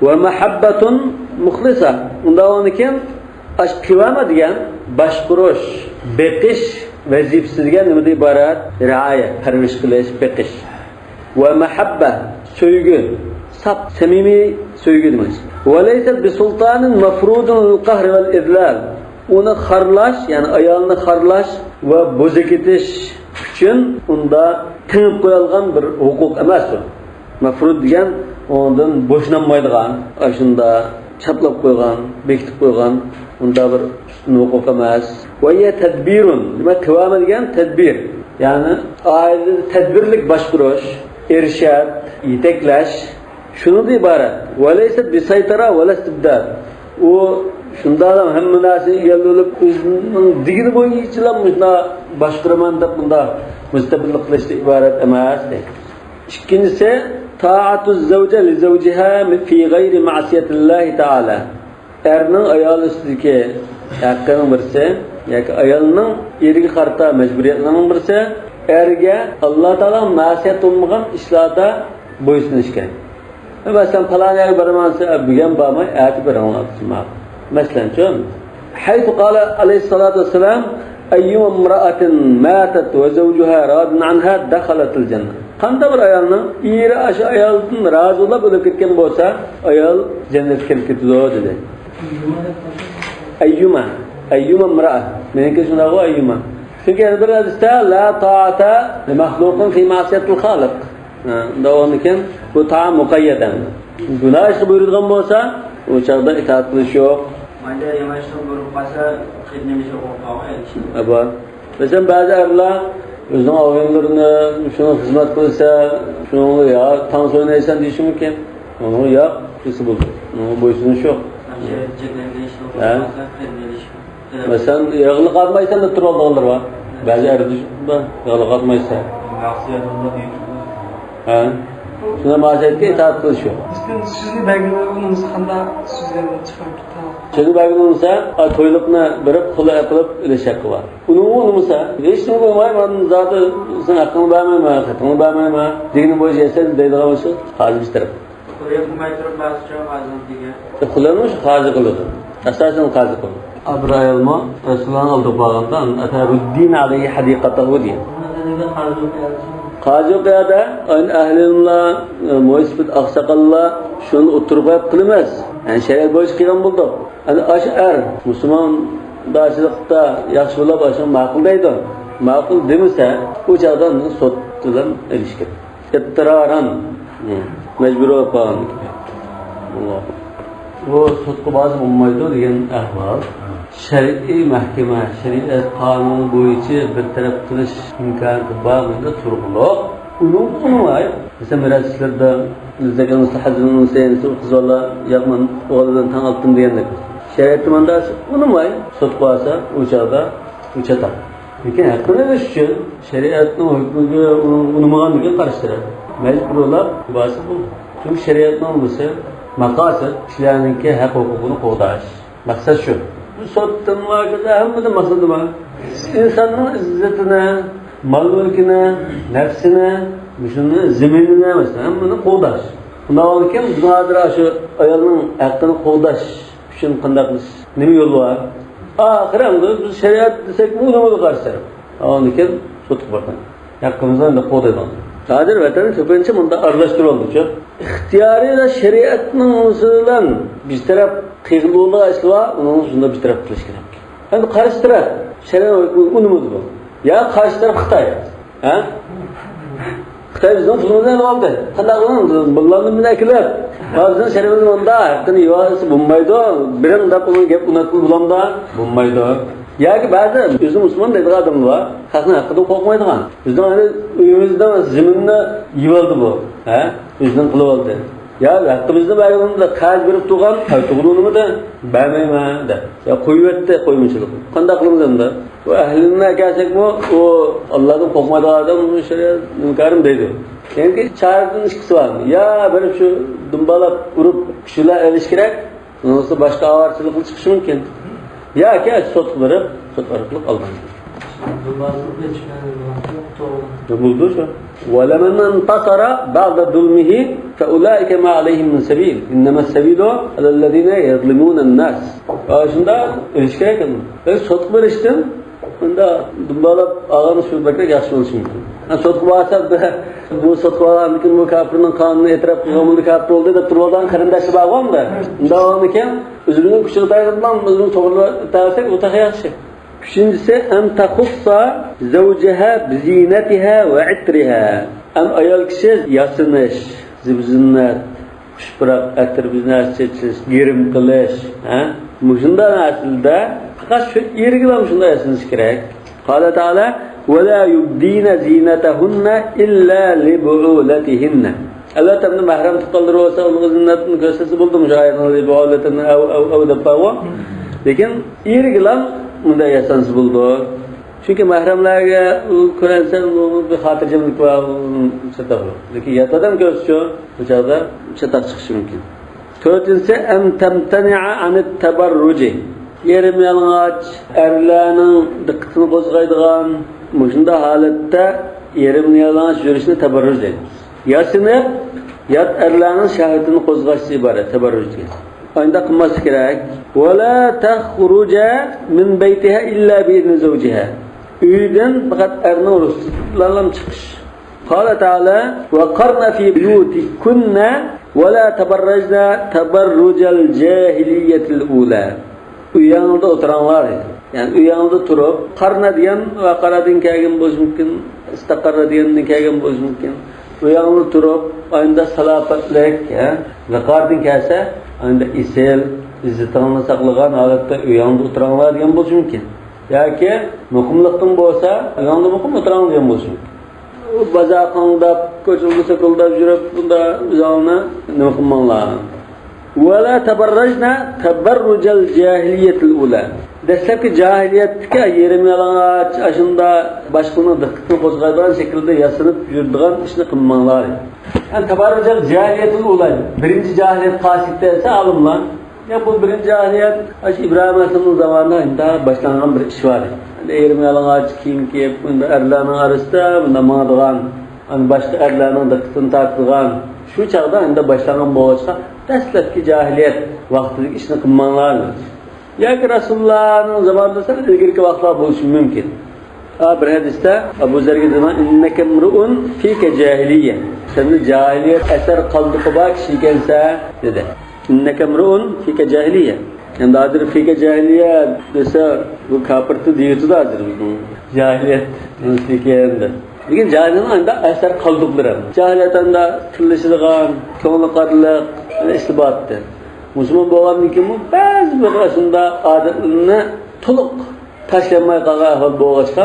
ومحبة مخلصة. ئۇنداق بولغاندىكىن، ئاشۇ قىۋامە دېگەن باشقۇرۇش، بېقىش ۋەزىپىسى دېگەن نېمىدىن ئىبارەت؟ رىئايە، پەرۋىش قىلىش، بېقىش. ۋە مەھەببە، سۆيگۈ، ساپ، سەمىمىي سۆيگۈ دېمەك. وليست بسلطان مفروض للقهر والإذلال. ئۇنى خارلاش، يەنى ئايالنى خارلاش ۋە بوزۇپ كېتىش ئۈچۈن ئۇندا تېڭىپ قويۇلغان بىر ھوقۇق ئەمەس ئۇ. مەفرۇد دېگەن ئۇنىڭدىن بوشىنالمايدىغان، ئاشۇنداق چاپلاپ قويغان، بېكىتىپ قويغان ئۇنداق بىر ئۈستۈن ھوقۇق ئەمەس. ۋە ھىيە تەدبىرۇن، دېمەك، قىۋامە دېگەن تەدبىر. يەنى ئائىلىدە تەدبىرلىك باشقۇرۇش، ئىرشاد، يېتەكلەش، شۇنىڭدىن ئىبارەت. ۋە لەيسەت بىسەيتەرە ۋە لەستىبداد. ئۇ شۇنداقلا ھەممە نەرسىنى ئىگىلىۋېلىپ، ئۆزىنىڭ دېگىنى بويىچىلا مۇشۇنداق باشقۇرىمەن دەپ مۇنداق مۇستەقىللىق قىلىشتىن ئىبارەت ئەمەس. ئىككىنچىسى، تائەتۇ زەۋجە لىزەۋجىھا فى غەيرى مەسىيەتىللاھى تائالا. ئەرنىڭ ئايال ئۈستىدىكى ھەققىنىڭ بىرسى، ياكى ئايالنىڭ ئېرىگە قارىتا مەجبۇرىيەتلىرىنىڭ بىرسى، ئەرگە ئاللا تائالاغا مەسىيەت بولمىغان ئىشلاردا بويسۇنۇش كېرەك. مەسىلەن، پالان يەرگە بارىمەن دېسە، بۈگۈن بارماي، ئەتە بېرىڭلار دېسە ماقۇل. مەسىلەن، چۈشەندىڭىزمۇ؟ حيث قال عليه الصلاة والسلام: أيما امرأة ماتت وزوجها راض عنها دخلت الجنة. قانداق بىر ئايالنىڭ ئېرى ئاشۇ ئايالدىن رازى بولۇپ ئۆلۈپ كەتكەن بولسا، ئايال جەننەتكە كىرىپ كېتىدۇ، دېدى. ئەييۇما، ئەييۇما ئىمرائە. مېنىڭكى شۇنداقغۇ، ئەييۇما. چۈنكى يەنە بىر ھەدىستە، لا تائەتە لىمەخلۇقىن فى مەسىيەتىل خالىق. ھە، ئۇنداق بولغاندىكىن، بۇ تائەت مۇقەييەت ئەمدى. گۇناھ ئىشقا بۇيرۇيدىغان بولسا، ئۇ چاغدا ئىتائەت قىلىش يوق. مايدا يامان ئىشقا بۇيرۇپ قالسا، قېتىنى بېشى قويۇپ قالغان ئەر كىشى. ئەبا. مەسىلەن، بەزى ئەرلەر ئۆزىنىڭ ئاغىنىلىرىنى شۇنىڭ خىزمەت قىلسا، شۇنىڭغا يا تاڭ سۇ ئوينايسەن دېيىشى مۇمكىن. ئۇنىڭغا ياق دېسە بولىدۇ. ئۇنىڭغا بويسۇنۇش يوق. ھە؟ مەسىلەن، ياغلىق ئاتمايسەن دەپ تۇرۇۋالىدىغانلار بار. بەزى ئەرلەر بار، ياغلىق ئاتمايسەن. ھە؟ شۇنىڭ مەسىيەتكە ئىتائەت قىلىش يوق. سىزنى بەرگىنى ئۇنىمىسا قانداق سۆزلەرنى چىقىرىپ كېتىڭ؟ سۆزنى بەرگىنى ئۇنىمىسا، ئا، تويلۇقنى بېرىپ، خۇلئە قىلىپ ئېلىش ھەققى بار. ئۇنىڭغا ئۇنىمىسا، ھېچنېمە قىلماي، مەن زادى سېنىڭ ھەققىڭنى بەرمەيمەن، خېتىڭنى بەرمەيمەن دېگىنى بويىچە يەتسە دەيدىغان بولسا، قازى بىر تەرەپ. خۇلئە قىلماي تۇرۇپ بەرسىچۇ قازىنىڭ دېگەن. خۇلئەنى شۇ قازى قىلىدۇ. ئاساسەن قازى قىلىدۇ. بىر ئايالمۇ رەسۇلۇللانىڭ ئالدىغا بارغاندا، ئەتەبۇددىن ئەلەيھى ھەدىقەتەھۇ دېگەن. ھازىرقى يەردە ئەھلى ئىلىملار، مۇھىت ئاقساقاللار شۇنى ئوتتۇرىغا قويۇپ قىلىمىز. يەنى شەرىئەت بويىچە قىلغان بولدۇق. ئەنە ئاشۇ ئەر مۇسۇلماندارچىلىقتا ياخشى بولۇپ، ئاشۇنى ماقۇل دەيدۇ. ماقۇل دېمىسە، ئۇ چاغدا ئۇنى سوت بىلەن ئېلىش كېرەك. ئىتتىرارەن، مەجبۇرىي بولۇپ قالغان. بۇ سوتقا بارسا بولمايدۇ دېگەن ئەھۋال. شەرئىي مەھكىمە، شەرىئەت قانۇنى بويىچە بىر تەرەپ قىلىش ئىمكانىيىتى بار بۇندا تۇرۇقلۇق. ئۇنىڭ ئۇنىماي. مەسىلەن، مىراس ئىشلىرىدا بىزدەك مۇستەھەززىن سەينىسى قىز بالا ياق، مەن ئوغۇل بىلەن تەڭ ئالدىم دېگەندەك. شەرىئەتتە مۇنداق ئۇنىماي. سوتقا بارسا ئۇ چاغدا ئۇ چاتاق. لېكىن ھەققىنى ئېلىش ئۈچۈن شەرىئەتنىڭ ھۆكمىگە ئۇنىمىغاندىكىن قارشى تەرەپ مەجبۇرلاپ بارسا بولىدۇ. چۈنكى شەرىئەتنىڭ نېمىسى، مەقسەت كىشىلەرنىڭكى ھەق ھوقۇقىنى قوغداش. مەقسەت شۇ. بۇ سوتتىن ھەممىدىن مەقسىتى بار. ئىنساننىڭ ئىززىتىنى، مال-مۈلكىنى، نەپسىنى، مۇشۇنى، زېمىنىنى، مەسىلەن، ھەممىنى قوغداش. ئۇنداق بولغاندىكىن بىزنىڭ ھازىر شۇ ئايالنىڭ ھەققىنى قوغداش ئۈچۈن قانداق قىلىش؟ نېمە يول بار؟ ئاخىرى ئەمدى بىز شەرىئەت دېسەكمۇ ئۇنىمىدى قارشى تەرەپ. ئاندىن كېيىن سوتقا بارغان. ھەققىمىزنى ئەمدى قوغدايدىغان. ھازىر ۋەتەندە كۆپىنچە مۇنداق ئارىلاشتۇرۇۋالدىچۇ. ئىختىيارىي شەرىئەتنىڭ ئۇسۇلى بىلەن بىر تەرەپ قىلغىلى بولىدىغان ئىش بار، ئۇنىڭ ئۈستىدە بىر تەرەپ قىلىش كېرەك. ئەمدى قارشى تەرەپ شەرىئەت ئۇنىمىدى بۇ. يا قارشى تەرەپ خىتاي. ھە؟ خىتاي بىزنىڭ پۇلىمىزنى ئېلىۋالدى. قانداق قىلىمىز؟ بۇلارنى بىلەن ئەكېلىپ، ھە، بىزنىڭ شەرىپىمىزنى مۇنداق ھەققىنى يېۋالسا بولمايدۇ. بېرىڭ دەپ ئۇنىڭ گەپ ئۇناتقىلى بولامدا؟ بولمايدۇ. ياكى بەزى ئۆزىنى مۇسۇلمان دەيدىغان ئادەملەر بار. خەقنىڭ ھەققىدىن قورقمايدىغان. بىزنىڭ ئەنە ئۆيىمىزنىڭ زېمىنىنى يېۋالدى بۇ. ھە؟ ئۆزىنىڭ قىلىۋالدى. يا ھەققىمىزنى بەرگىنىمىزدە قەرز بېرىپ تۇرغان، قايتۇرغىلى ئۇنىمىدى، بەرمەيمەن دەپ. يا قويۇۋەتتى، قويمىچىلىق. قانداق قىلىمىز ئەمدى؟ ئۇ ئەھلىنى ئەكەلسەكمۇ، ئۇ ئاللادىن قورقمايدىغان ئادەم، ئىنكارىم دەيدۇ. يەنى چارىدىن ئىككىسى بار. يا بېرىپ شۇ دۇمبالاپ ئۇرۇپ، كۈچى بىلەن ئېلىش كېرەك، بولمىسا باشقا ئاۋارىچىلىققا چىقىشى مۇمكىن. ياكى سوتقا بېرىپ، سوت ئارقىلىق ئالغان. بولىدۇ شۇ. ولمن انتصر بعد ظلمه فأولئك ما عليهم من سبيل إنما السبيل على الذين يظلمون الناس. شۇنداق ئېلىش كېرەك. سوتقا بېرىشتىن ئۇنداق دۇمبالاپ ئالغان شۇ بەكرەك ياخشى بولۇشى مۇمكىن. ھە، سوتقا بارسا، بۇ سوتقا بارغاندىن كېيىن بۇ كاپىرنىڭ قانۇنىنى ئېتىراپ قىلغان، بۇ كاپىر بولدى دەپ تۇرۇۋالغان قېرىنداشلار بارغۇ ئەمدى. ئۇنداق بولغاندىكىن ئۆزىمىزنىڭ كۈچىگە تايىنىپلا ئۆزىمىز توغرا تەۋەسەك، ئۇ تېخى ياخشى. ئۈچىنچىسى، أن تخص زوجها بزينتها وعطرها. ھەم ئايال كىشى ياسىنىش، زىبزىننەت، خۇش پۇراق، ئەتىر، بىر نەرسە چېچىش، گىرىم قىلىش، ھە؟ مۇشۇنداق نەرسىلەردە پەقەت شۇ ئېرىگىلا مۇشۇنداق ياسىنىش كېرەك. قال تعالى: ولا يبدين زينتهن إلا لبعولتهن. ئەلۋەتتە، ئەمدى مەھرەم تۇغقانلىرى بولسا، ئۇنىڭغا زىننەتنى كۆرسەتسە بولىدۇ، مۇشۇ ئايەتنىڭ لبعولتهن، ئەۋ، ئەۋ، ئەۋ دەپ بارغۇ. لېكىن ئېرىگىلا مۇنداق ياسانسا بولىدۇ. چۈنكى مەھرەملەرگە كۆرۈنسە، بۇ بىر خاتىرجەملىك بار، چاتاق يوق. لېكىن يات ئادەم كۆرسىچۇ، بۇ چاغدا چاتاق چىقىشى مۇمكىن. تۆتىنچىسى، أن تمتنع عن التبرج. يېرىم يالىڭاچ، ئەرلەرنىڭ دىققىتىنى قوزغايدىغان، مۇشۇنداق ھالەتتە يېرىم يالىڭاچ يۈرۈشنى تەبەررۇج دەيمىز. ياسىنىپ، يات ئەرلەرنىڭ شەھۋىتىنى قوزغاشتىن ئىبارەت تەبەررۇج دېگەن. ئانداق قىلماسلىق كېرەك. ولا تخرج من بيتها إلا بإذن زوجها. ئۆيدىن پەقەت ئەرنىڭ رۇخسىتى بىلەنلا چىقىش. قال تعالى: وقرن في بيوتكن ولا تبرجن تبرج الجاهلية الأولى. ئۆيۈڭلاردا ئولتۇراڭلار دېدى. يەنى ئۆيۈڭلاردا تۇرۇپ، قارنا دېگەن ۋەقارادىن كەلگەن بولۇشى مۇمكىن، ئىستەقاررا دېگەندىن كەلگەن بولۇشى مۇمكىن. ئۆيۈڭلاردا تۇرۇپ، ئاينىدا سالاپەتلىك، ھە، ۋەقاردىن كەلسە، ئاينىدا ئېسىل، ئىززىتىڭلارنى ساقلىغان ھالەتتە ئۆيۈڭلاردا ئولتۇراڭلار دېگەن بولۇشى مۇمكىن. ياكى مۇقىملىقتىن بولسا، ئۆيۈڭلاردا مۇقىم ئولتۇراڭلار دېگەن بولۇشى مۇمكىن. بازار قاڭداپ، كوچىلاردا سوكۇلداپ يۈرۈپ، بۇنداق ئۆزۈڭلارنى نېمە قىلماڭلار. ولا تبرجن تبرج الجاهلية الأولى. دەسلەپكى جاھىلىيەتتىكى يېرىم يالىڭاچ، ئاشۇنداق باشقىلارنىڭ دىققىتىنى قوزغايدىغان شەكىلدە ياسىنىپ يۈرىدىغان ئىشنى قىلماڭلار. يەنى تەبەررۇجەل جاھىلىيەتىل ئۇلا، بىرىنچى جاھىلىيەت خاسىيىتى دېسە ئالىملار، يا بۇ بىرىنچى جاھىلىيەت ئاشۇ ئىبراھىم ئەلەيھىسسالامنىڭ زامانىدا ئىنتايىن باشلانغان بىر ئىش بار. يەنى يېرىم يالىڭاچ كىيىم كىيىپ، ئەرلەرنىڭ ئارىسىدا مۇنداق ماڭىدىغان، ئەنە باشقا ئەرلەرنىڭ دىققىتىنى تارتىدىغان، شۇ چاغدا ئەمدى باشلانغان بولغاچقا، دەسلەپكى جاھىلىيەت ۋاقتىدىكى ئىشنى قىلماڭلار. ياكى رەسۇلۇللانىڭ زامانىدا سەل ئىلگىرىكى ۋاقىتلار بولۇشى مۇمكىن. ھا، بىر ھەدىستە ئەبۇ زەرگە دېگەن، «ئىننەكە ئىمرۇئۇن فىكە جاھىلىيە.» سەندە جاھىلىيەت ئەسەر قالدۇقى بار كىشى ئىكەنسەن، دېدى. «ئىننەكە ئىمرۇئۇن فىكە جاھىلىيە.» ئەمدى ھازىر فىكە جاھىلىيە دېسە، بۇ كاپىرتى دېيىۋېتىدۇ ھازىر بىزنىڭ. جاھىلىيەت نېمىسى ئىكەن دەپ. لېكىن جاھىلىيەتنىڭ ئەمدى ئەسەر قالدۇقلىرى. جاھىلىيەت ئەمدى تىللىشىدىغان، كۆڭلى قارىلىق، ئىسلىباتتى. مۇسۇلمان بولغاندىن كېيىنمۇ بەزى بىر ئاشۇنداق ئادەتلىرىنى تولۇق تاشلىيالماي قالغان ئەھۋال بولغاچقا،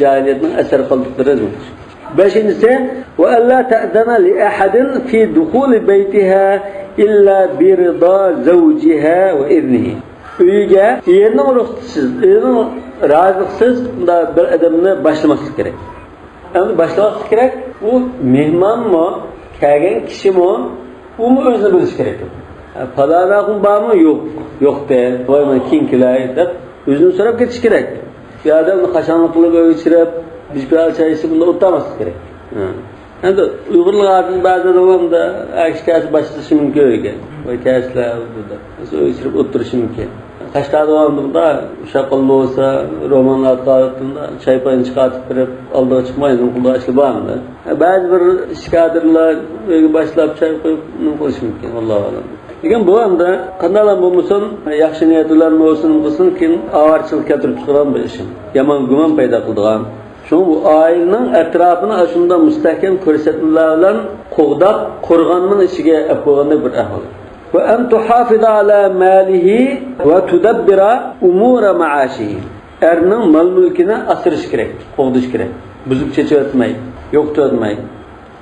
جاھىلىيەتنىڭ ئەسەر قالدۇقلىرى دېمەكچى. بەشىنچىسى، «وألا تأذن لأحد في دخول بيتها إلا برضا زوجها وإذنه.» ئۆيىگە ئېرىنىڭ رۇخسىتىسىز، ئېرىنىڭ رازىلىقىسىز بۇنداق بىر ئادەمنى باشلىماسلىق كېرەك. ئەمدى باشلىماسلىق كېرەك، ئۇ مېھمانمۇ، كەلگەن كىشىمۇ، ئۇمۇ ئۆزىنى بىلىشى كېرەك. «پالاناقۇم بارمۇ؟» «يوق.» «يوق» دە، «ۋاي، مەن كېيىن كېلەي» دەپ ئۆزىنى سوراپ كېتىشى كېرەك. يا ئادەمنى قاشاڭلىق قىلىپ ئۆيگە چىقىرىپ، بىر پىيالە چاي ئىچىپ، ئۇنداق ئولتۇرماسلىق كېرەك. ھە. ئەمدى ئۇيغۇرلار ئادەتتە بەزىدە ئۇ ئەمدى ئەر كىشى كەلسە باشلىشى مۇمكىن ئۆيگە. «ۋاي، كەلسىلە» دەپ. ئۆيگە چىقىرىپ ئولتۇرۇشى مۇمكىن. قەشقەردە ئۇ ئەمدى بۇنداق ئۇششاق قىلىدىغان بولسا، رومانلار قاتىدىغان چاي پايىنى چىقارتىپ بېرىپ، ئالدىغا چىقماي نېمە قىلىدىغان ئىشلار بار ئەمدى. بەزى بىر ئىش كادىرلار ئۆيگە باشلاپ چاي قويۇپ نېمە قىلىشى مۇمكىن، ۋاللاھۇ ئەلەم. لېكىن بۇ ئەمدى قانداقلا بولمىسۇن، ياخشى نىيەت بىلەن بولسۇن، قىلسۇن، كېيىن ئاۋارىچىلىق كەلتۈرۈپ چىقىدىغان بىر ئىش. يامان گۇمان پەيدا قىلىدىغان. شۇڭا بۇ ئائىلىنىڭ ئەتراپىنى ئاشۇنداق مۇستەھكەم كۆرسەتمىلەر بىلەن قوغداپ، قورغاننىڭ ئىچىگە ئەپ قويغاندەك بىر ئەھۋال. «وأن تحافظ على ماله وتدبر أمور معاشه.» ئەرنىڭ مال-مۈلكىنى ئاسرىشى كېرەك، قوغدىشى كېرەك. بۇزۇپ چېچىۋەتمەي، يوقىتىۋەتمەي.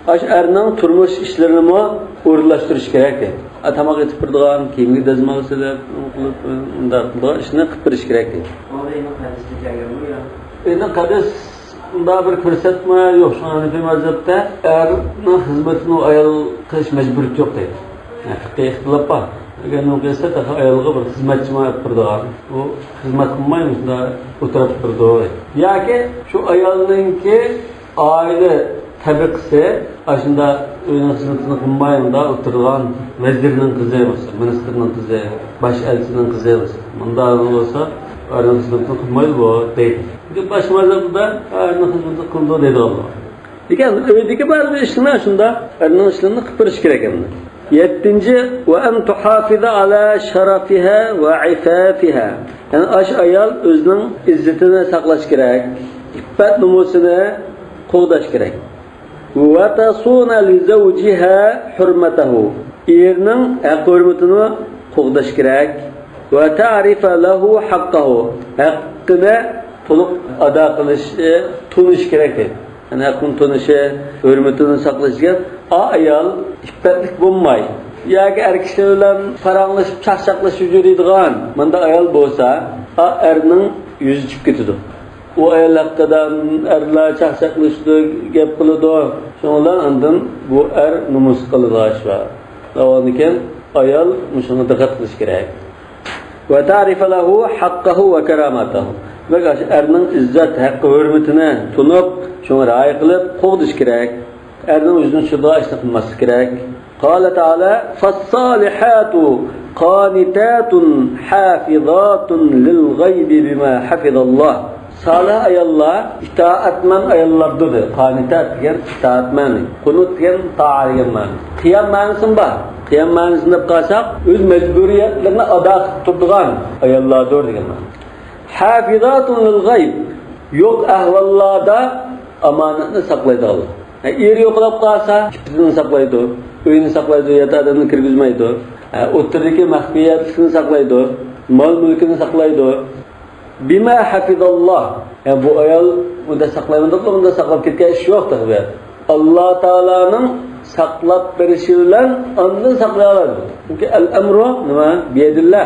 ئاشۇ ئەرنىڭ تۇرمۇش ئىشلىرىنىمۇ ئورۇنلاشتۇرۇش كېرەك. ئا، تاماق ئېتىپ بېرىدىغان، كىيىمگە دەزمال سېلىپ، قىلىپ، ئۇنداق قىلىدىغان ئىشنى قىلىپ بېرىش كېرەك. ئۇنىڭ ھەدىسىدە كەلگەنمۇ يا؟ ئۇنداق ھەدىس، ئۇنداق بىر كۆرسەتمە يوق. شۇڭا ھەنىفىي مەزھەپتە ئەرنىڭ خىزمىتىنى ئايال قىلىش مەجبۇرىيىتى يوق دەيدۇ. يەنى پىقھىي ئىختىلاپ بار. ئەگەر نېمە قىلسا، تېخى ئايالغا بىر خىزمەتچىمۇ ئېلىپ بېرىدىغان. ئۇ خىزمەت قىلماي مۇشۇنداق ئولتۇرۇپ تۇرىدۇ. ياكى شۇ ئايالنىڭكى ئائىلە تەبىقىسى، ئاشۇنداق ئۆينىڭ خىزمىتىنى قىلماي، ئۇنداق ئولتۇرىدىغان ۋەزىرنىڭ قىزى بولسا، مىنىستىرنىڭ قىزى، باش ئەلچىنىڭ قىزى بولسا، مۇنداق بولسا، ئۆينىڭ خىزمىتىنى قىلمايدۇ بۇ، دەيدۇ. لېكىن باشقا مەزھەپلەردە ئۆينىڭ خىزمىتىنى قىلىدۇ دەيدىغان بار. لېكىن ئۆيدىكى بارلىق ئىشلىرىنى شۇنداق ئەرنىڭ ئىشلىرىنى قىلىپ بېرىش كېرەك ئەمدى. يەتتىنچى، «وأن تحافظ على شرفها وعفافها.» يەنى ئاشۇ ئايال ئۆزىنىڭ ئىززىتىنى ساقلاش كېرەك، ئىپپەت نومۇسىنى قوغداش كېرەك. «وتصون لزوجها حرمته.» ئېرىنىڭ ھەق-ھۆرمىتىنى قوغداش كېرەك. «وتعرف له حقه.» ھەققىنى تولۇق ئادا قىلىشى، تونۇشى كېرەك دەيدۇ. يەنى ھەققىنى تونۇشى، ھۆرمىتىنى ساقلىشى دېگەن، ئا ئايال ئىپپەتلىك بولماي، ياكى ئەر كىشىلەر بىلەن پاراڭلىشىپ، چاقچاقلىشىپ يۈرىدىغان مۇنداق ئايال بولسا، ئا ئەرنىڭ يۈزى چۈشۈپ كېتىدۇ. ئۇ ئايال ھەققىدە ئەرلەر چاقچاقلىشىدۇ، گەپ قىلىدۇ. شۇنىڭ بىلەن ئاندىن بۇ ئەر نومۇس قىلىدىغان ئىش بار. دەۋالىكەن، ئايال مۇشۇڭا دىققەت قىلىش كېرەك. «وتعرف له حقه وكرامته.» دېمەك، ئاشۇ ئەرنىڭ ئىززەت، ھەققى، ھۆرمىتىنى تونۇپ، شۇڭا رىئايە قىلىپ قوغدىشى كېرەك. ئەرنىڭ ئۆزىنى چۈشۈرىدىغان ئىشنى قىلماسلىقى كېرەك. قال تعالى: «فالصالحات قانتات حافظات للغيب بما حفظ الله.» سالىھ ئاياللار ئىتائەتمەن ئاياللاردۇر، دېدى. قانتات دېگەن ئىتائەتمەن، قۇنۇت دېگەن تائە دېگەن مەنە. قىيام مەنىسىمۇ بار. قىيام مەنىسىنى دەپ قالساق، ئۆز مەجبۇرىيەتلىرىنى ئادا قىلىپ تۇرىدىغان ئاياللاردۇر دېگەن مەنە. حافظات للغيب، يوق ئەھۋاللاردا ئامانەتنى ساقلايدىغانلار. ھە، ئېرى يوقاپ قالسا، ئىپپىتىنى ساقلايدۇ، ئۆيىنى ساقلايدۇ، يات ئادەمنى كىرگۈزمەيدۇ. ھە، ئوتتۇرىدىكى مەخپىيەتلىكنى ساقلايدۇ، مال-مۈلكىنى ساقلايدۇ. بما حفظ الله. يەنى بۇ ئايال بۇنداق ساقلايمەن دەپلا بۇنداق ساقلاپ كەتكەن ئىش يوق تېخى بۇ يەردە. ئاللا تائالانىڭ ساقلاپ بېرىشى بىلەن ئاندىن ساقلىيالايدۇ. چۈنكى ئەل ئەمرۇ نېمە؟ بىيەدىللا.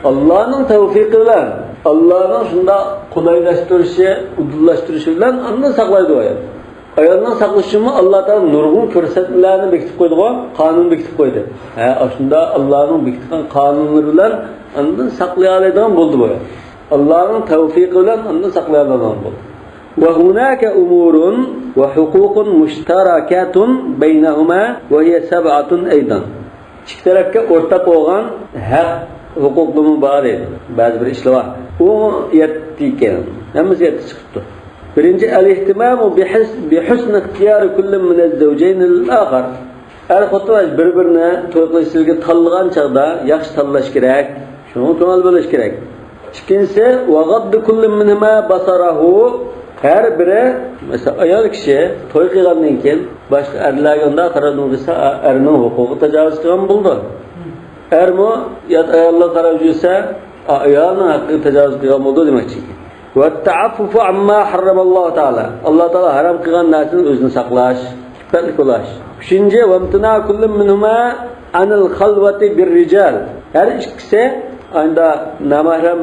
ئاللانىڭ تەۋفىقى بىلەن، ئاللانىڭ شۇنداق قولايلاشتۇرۇشى، ئۇدۇللاشتۇرۇشى بىلەن ئاندىن ساقلايدۇ ئايال. ئايالنىڭ ساقلىشى ئۈچۈنمۇ ئاللا تائالا نۇرغۇن كۆرسەتمىلەرنى بېكىتىپ قويدىغۇ، قانۇن بېكىتىپ قويدى. ھە، ئاشۇنداق ئاللانىڭ بېكىتكەن قانۇنلىرى بىلەن ئاندىن ساقلىيالايدىغان بولدى بۇ. ئاللانىڭ تەۋفىقى بىلەن ئاندىن ساقلىيالايدىغان بولدى. وهناك أمور وحقوق مشتركة بينهما وهي سبعة أيضا. ئىككى تەرەپكە ئورتاق بولغان ھەق، ھوقۇقلىرىمۇ بار ئىدى. بەزى بىر ئىشلار بار. ئۇ يەتتە ئىكەن. ھەممىسى يەتتە چىقىپتۇ. بىرىنچى، الاهتمام بحس-، بحسن اختيار كل من الزوجين للآخر. ئەر خوتۇن بىر-بىرىنى توي قىلىشلىرىگە تاللىغان چاغدا ياخشى تاللاش كېرەك. شۇڭا كۆڭۈل بۆلۈش كېرەك. ئىككىنچىسى، وغض كل منهما بصره. ھەر بىرى، مەسىلەن، ئايال كىشى توي قىلغاندىن كېيىن باشقا ئەرلەرگە ئۇنداق قاراپ قالسا، ئەرنىڭ ھوقۇقىغا تاجاۋۇز قىلغان بولىدۇ. ئەرمۇ يات ئاياللارغا قاراپ يۈرسە، ئايالنىڭ ھەققىگە تاجاۋۇز قىلغان بولىدۇ دېمەكچى. والتعفف عما حرم الله تعالى. ئاللا تائالا ھارام قىلغان نەرسىدىن ئۆزىنى ساقلاش، ئىپپەتلىك بولاش. ئۈچىنچى، وامتناع كل منهما عن الخلوة بالرجال. ھەر ئىككىسى ئايدا نامەھرەم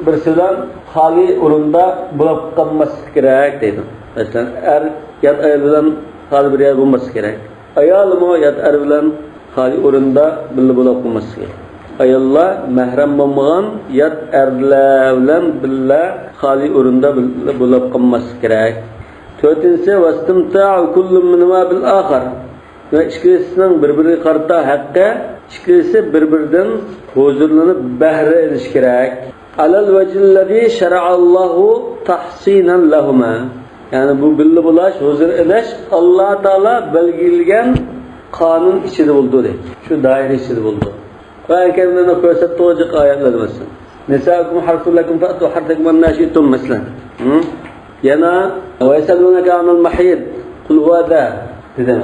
بىرسى بىلەن خالىي ئورۇندا بولۇپ قالماسلىقى كېرەك دەيدۇ. مەسىلەن، ئەر يات ئايال بىلەن خالىي بىر يەردە بولماسلىقى كېرەك. ئايالىمۇ يات ئەر بىلەن خالىي ئورۇندا بىللە بولۇپ قالماسلىقى. ئاياللار مەھرەم بولمىغان يات ئەرلەر بىلەن بىللە خالىي ئورۇندا بىللە بولۇپ قالماسلىقى كېرەك. تۆتىنچىسى، واستمتاع كل منهما بالآخر. ۋە ئىككىلىسىنىڭ بىر-بىرىگە قارىتا ھەققى، ئىككىلىسى بىر-بىرىدىن ھۇزۇرلىنىپ بەھرە ئېلىشى كېرەك. على الوجه الذي شرع الله تحصينا لهما. يەنى بۇ بىللە بولاش، ھۇزۇر ئېلىش ئاللا تائالا بەلگىلىگەن قانۇن ئىچىدە بولىدۇ دەيدۇ. شۇ دائىرە ئىچىدە بولىدۇ. قۇرئان كەرىمدە كۆرسەتتى جىق ئايەتلەردە مەسىلەن. نساؤكم حرث لكم فأتوا حرثكم أنى شئتم مەسىلەن. ھە؟ يەنە ويسألونك عن المحيض قل هو أذى دېدى.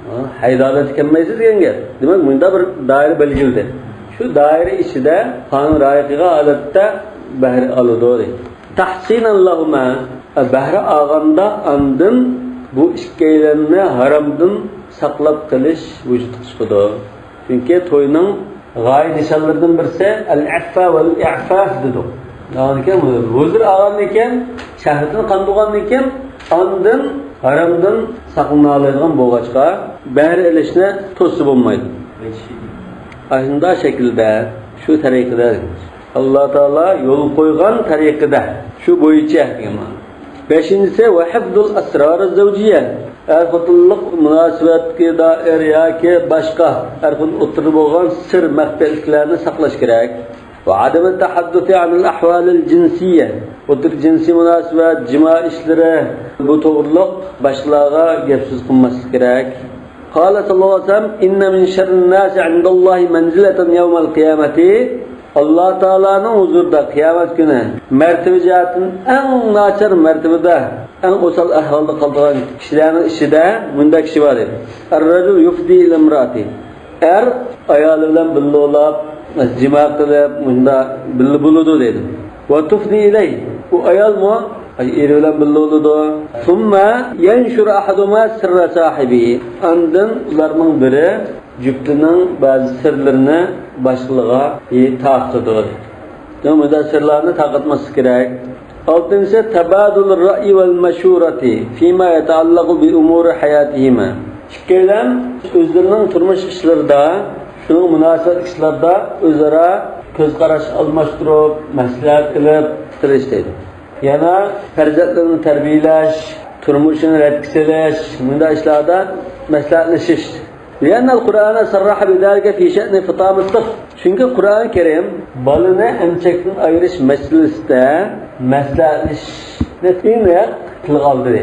ھە؟ ھەيز ھالىتى كەلمەيسىز دېگەن گەپ. دېمەك، مۇندا بىر دائىرە بەلگىلىدى. شۇ دائىرە ئىچىدە قانۇن رىئايە قىلغان ھالەتتە بەھرە ئالىدۇ دەيدۇ. تحصينا لهما، بەھرە ئالغاندا ئاندىن بۇ ئىككىيلەننى ھارامدىن ساقلاپ قېلىش ۋۇجۇدقا چىقىدۇ. چۈنكى توينىڭ غايە نىشانلىرىدىن بىرسى ئەل-ئىففا ۋەل-ئىئفاف دېدۇق. يەنى ھۇزۇر ئالغاندىن كېيىن، شەھۋىتىنى قاندۇرغاندىن كېيىن ئاندىن ھارامدىن ساقلىنالايدىغان بولغاچقا، بەھرە ئېلىشنى توسسا بولمايدۇ. ئاشۇنداق شەكىلدە، شۇ تەرىقىدە، ئاللا تائالا يول قويغان تەرىقىدە، شۇ بويىچە دېگەن مەنىدە. بەشىنچىسى، وحفظ الأسرار الزوجية. ئەر-خوتۇنلۇق مۇناسىۋەتكە دائىر ياكى باشقا ئەر-خوتۇن ئوتتۇرىدا بولغان سىر، مەخپىيەتلىكلەرنى ساقلاش كېرەك. وعدم التحدث عن الأحوال الجنسية. ئوتتۇرا جىنسىي مۇناسىۋەت، جىما ئىشلىرى، بۇ توغرىلىق باشقىلارغا گەپ-سۆز قىلماسلىق كېرەك. قال صلى الله عليه وسلم، إن من شر الناس عند الله منزلة يوم القيامة. ئاللا تائالانىڭ ھۇزۇرىدا قىيامەت كۈنى مەرتىۋە جەھەتتىن ئەڭ ناچار مەرتىۋىدە، ئەڭ ئوسال ئەھۋالدا قالىدىغان كىشىلەرنىڭ ئىچىدە مۇنداق كىشى بار دەيدۇ. الرجل يفضي إلى امرأته. ئەر ئايالى بىلەن بىللە بولۇپ، جىما قىلىپ، مۇندا بىللە بولىدۇ دەيدۇ. وتفضي إليه. ئۇ ئايالمۇ ئېرى بىلەن بىللە بولىدۇ. ثم ينشر أحدهما سر صاحبه. ئاندىن ئۇلارنىڭ بىرى جۈپتىنىڭ بەزى سىرلىرىنى باشقىلارغا تارقىتىدۇ. دېمەك، بۇنداق سىرلارنى تارقاتماسلىق كېرەك. ئالتىنچىسى، تبادل الرأي والمشورة فيما يتعلق بأمور حياتهما. ئىككىيلەن ئۆزلىرىنىڭ تۇرمۇش ئىشلىرىدا، شۇنىڭ مۇناسىۋەتلىك ئىشلاردا ئۆزئارا كۆز قاراش ئالماشتۇرۇپ، مەسلىھەت ئېلىپ قىلىش دەيدۇ. يەنە پەرزەنتلىرىنى تەربىيەلەش، تۇرمۇشىنى رەتكە سېلىش، مۇنداق ئىشلاردا مەسلىھەتلىشىش. لأن القرآن صرح بذلك في شأن فطام الطفل. چۈنكى قۇرئان كەرىم بالىنى ئەمچەكتىن ئايرىش مەسىلىسىدە مەسلىھەتلىشىشنى ئېنىق تىلغا ئالدى.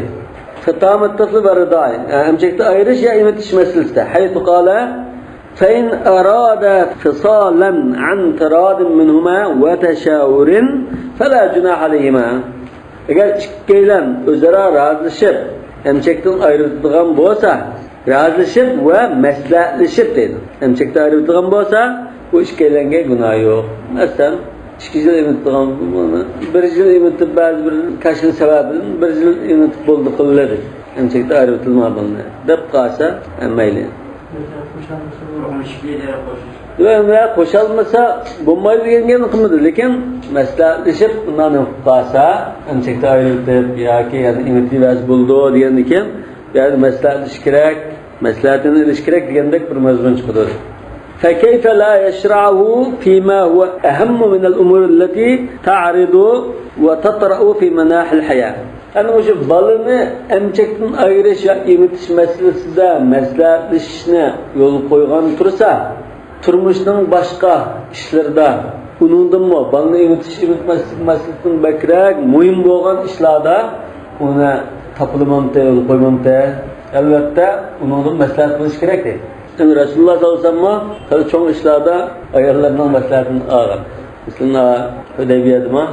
فطام الطفل والرضاع، ئەمچەكتىن ئايرىش يا ئېمىتىش مەسىلىسىدە. حيث قال، فإن أرادا فصالا عن تراض منهما وتشاور فلا جناح عليهما. ئەگەر ئىككىيلەن ئۆزئارا رازىلىشىپ، ئەمچەكتىن ئايرىلىدىغان بولسا، رازىلىشىپ ۋە مەسلىھەتلىشىپ دەيدۇ. ئەمچەكتىن ئايرىلىدىغان بولسا، بۇ ئىككىيلەنگە گۇناھ يوق. مەسىلەن، ئىككى يىل ئېمىتىدىغان، بىر يىل ئېمىتىپ، بەزى بىر تەشۋىش سەۋەبىدىن بىر يىل ئېمىتىپ بولدى، قىلىۋەردى. ئەمچەكتە ئايرىۋېتىلمىغان بالىنى دەپ قالسا، ھە، مەيلى. ۋە قوشالمىسا بولمايدۇ دېگەن گەپنى قىلمىدى، لېكىن مەسلىھەتلىشىپ، ئۇنداق نېمە قىلىپ قالسا، ئەمچەكتە ئايرىۋېتىپ ياكى يەنە ئېمىتىۋەرسە بولىدۇ دېگەندىن كېيىن، يەنى مەسلىھەتلىشىش كېرەك، مەسلىھەتىنى ئېلىش كېرەك دېگەندەك بىر مەزمۇن چىقىدۇ. فكيف لا يشرعه فيما هو أهم من الأمور التي تعرض وتطرأ في مناحي الحياة. يەنى مۇشۇ بالىنى ئەمچەكتىن ئايرىش يا ئېمىتىش مەسىلىسىدە مەسلىھەتلىشىشنى يولغا قويغان تۇرسا، تۇرمۇشنىڭ باشقا ئىشلىرىدا، ئۇنىڭدىنمۇ بالىنى ئېمىتىش، ئېمىتمەسلىك مەسىلىسىدىن بەكرەك مۇھىم بولغان ئىشلاردا ئۇنى تاپىلىمامتى، يول قويمامتى؟ ئەلۋەتتە، ئۇنىڭدىن مەسلىھەت قىلىش كېرەك دەيدۇ. ئەمدى رەسۇلۇللا ساللاللاھۇ ئەلەيھى ۋەسەللەممۇ خېلى چوڭ ئىشلاردا ئاياللارنىڭ مەسلىھەتىنى ئالغان. مەسىلەن، ھۇدەيبىيەدىمۇ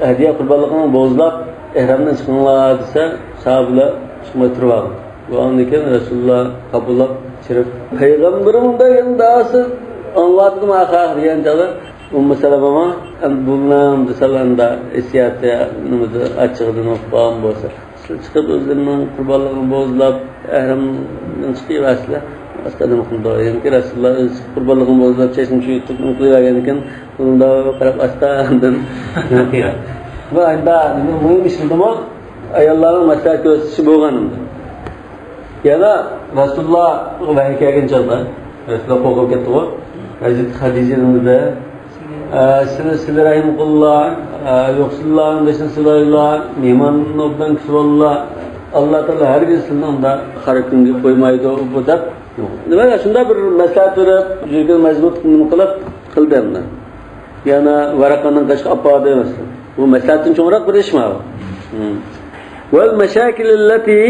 ھەدىيە قۇربانلىقىنى بوزلاپ، ئېھرامدىن چىقىڭلار دېسە، ساھابىلەر چىقماي تۇرۇۋالغان. بۇ ئاندىن كېيىن رەسۇلۇللا قوبۇللاپ چىرىپ، پەيغەمبىرىمنىڭ بەرگەن دۇئاسى ئاڭلاۋاتىدىمۇ ئاخىر دېگەن چاغدا ئۇممۇ سەلەمەمۇ، ئەمدى بۇ نېمە دېسە، ئەمدى ھېسسىياتى نېمىدە ئاچچىقىدىن بولغان بولسا، سىلەر چىقىپ ئۆزلىرىنىڭ قۇربانلىقىنى بوزلاپ، ئەھرامدىن چىقىۋەرسىلەر. ئاستا نېمە قىلىدۇ؟ يەنىكى رەسۇلۇللا ئۆزى قۇربانلىقىنى بوزلاپ، چەشنى چۆكۈپ نېمە قىلىۋەرگەنكەن، ئۇنىڭدا قاراپ ئاستا ئاندىن نېمە قىلغان. بۇ ئەمدى مۇھىم ئىشلىدىمۇ؟ ئاياللارنىڭ مەسلىھەت كۆرسىتىشى بولغان ئەمدى. يەنە رەسۇلۇللا ۋەھىي كەلگەن چاغدا، رەسۇلۇللا قورقۇپ كەتتىغۇ. ھەزرىتى خەدىجە نېمىدە، ئە، سىلى، سىلە رەھىم قىلىڭلار، ئە، يوقسۇللارنىڭ بېشىنى سىلايلا، مېھماننى ئوبدان كۈتۈۋاللا، ئاللا تائالا ھەرگىز سىلىنى ئۇنداق قارا كۈنگە قويمايدۇ، بۇ دەپ. دېمەك، شۇنداق بىر مەسلىھەت بېرىپ، يۈرىكىنى مەزمۇت نېمە قىلىپ قىلدى ئەمدى. يەنە ۋەرەقىنىڭ قېشىغا ئاپاردى مەسىلەن. بۇ مەسلىھەتتىن چوڭراق بىر ئىشمۇ بۇ؟ ھىم. والمشاكل التي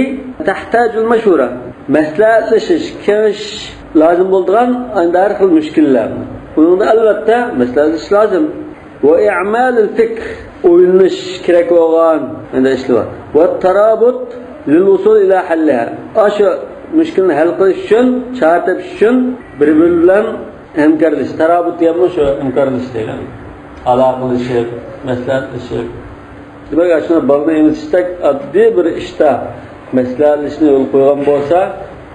تحتاج المشورة. مەسلىھەتلىشىش، كېڭىشىش لازىم بولىدىغان ھەر خىل مۈشكۈللەر. بۇنىڭدا ئەلۋەتتە مەسلىھەتلىشىش لازىم. وإعمال الفكر. ئويلىنىش كېرەك بولغان ھەمدە ئىشلار بار. والترابط للوصول إلى حلها. ئاشۇ مۈشكۈلنى ھەل قىلىش ئۈچۈن، چارە تېپىش ئۈچۈن بىر-بىرى بىلەن ھەمكارلىشىش، تارابۇت دېگەنمۇ شۇ ھەمكارلىشىش دېگەن. ئالاقىلىشىپ، مەسلىھەتلىشىپ. دېمەك، ئاشۇنداق بالىنى ئېمىتىشتەك ئاددىي بىر ئىشتا مەسلىھەتلىشىشنى يولغا قويغان بولسا،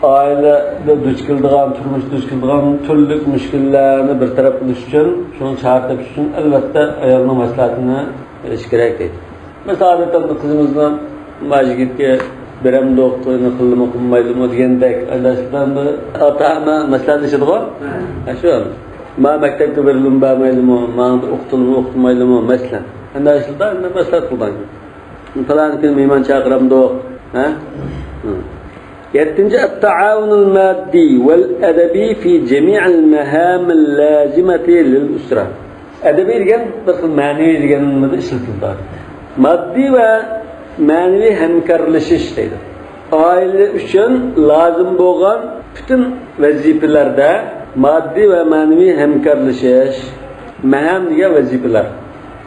ئائىلىدە دۇچ كېلىدىغان، تۇرمۇشتا دۇچ كېلىدىغان تۈرلۈك مۈشكۈللەرنى بىر تەرەپ قىلىش ئۈچۈن، شۇنىڭ چارە تېپىش ئۈچۈن، ئەلۋەتتە، ئايالنىڭ مەسلىھەتىنى ئېلىش كېرەك دەيدۇ. مەسىلەن، ئادەتتە قىزىمىزنى ما يىگىتكە بېرەمدۇق، توينى قىلدىمۇ، قىلمايدىمۇ دېگەندەك، ئاداشلىقلاردا ئاتا-ئانا مەسلىھەتلىشىدىغۇ. ھە، شۇ. ما مەكتەپكە بېرىلىمۇ، بەرمەيلىمۇ، ماڭا ئوقۇتۇلىمۇ، ئوقۇتمايلىمۇ، مەسىلەن. ئاداشلىقلار ئەمدى مەسلىھەت قىلىدۇ. پالان كۈنى مېھمان چاقىرامدۇق، ھە؟ ھە. يەتتىنچى، التعاون المادي والأدبي في جميع المهام اللازمة للأسرة. ئەدەبىي دېگەن بىر خىل مەنىۋى دېگەن نېمىدە ئىشلىتىلىدۇ. ماددىي ۋە مەنىۋى ھەمكارلىشىش دەيدۇ. ئائىلە ئۈچۈن لازىم بولغان پۈتۈن ۋەزىپىلەردە ماددىي ۋە مەنىۋى ھەمكارلىشىش، مەھەم دېگەن ۋەزىپىلەر.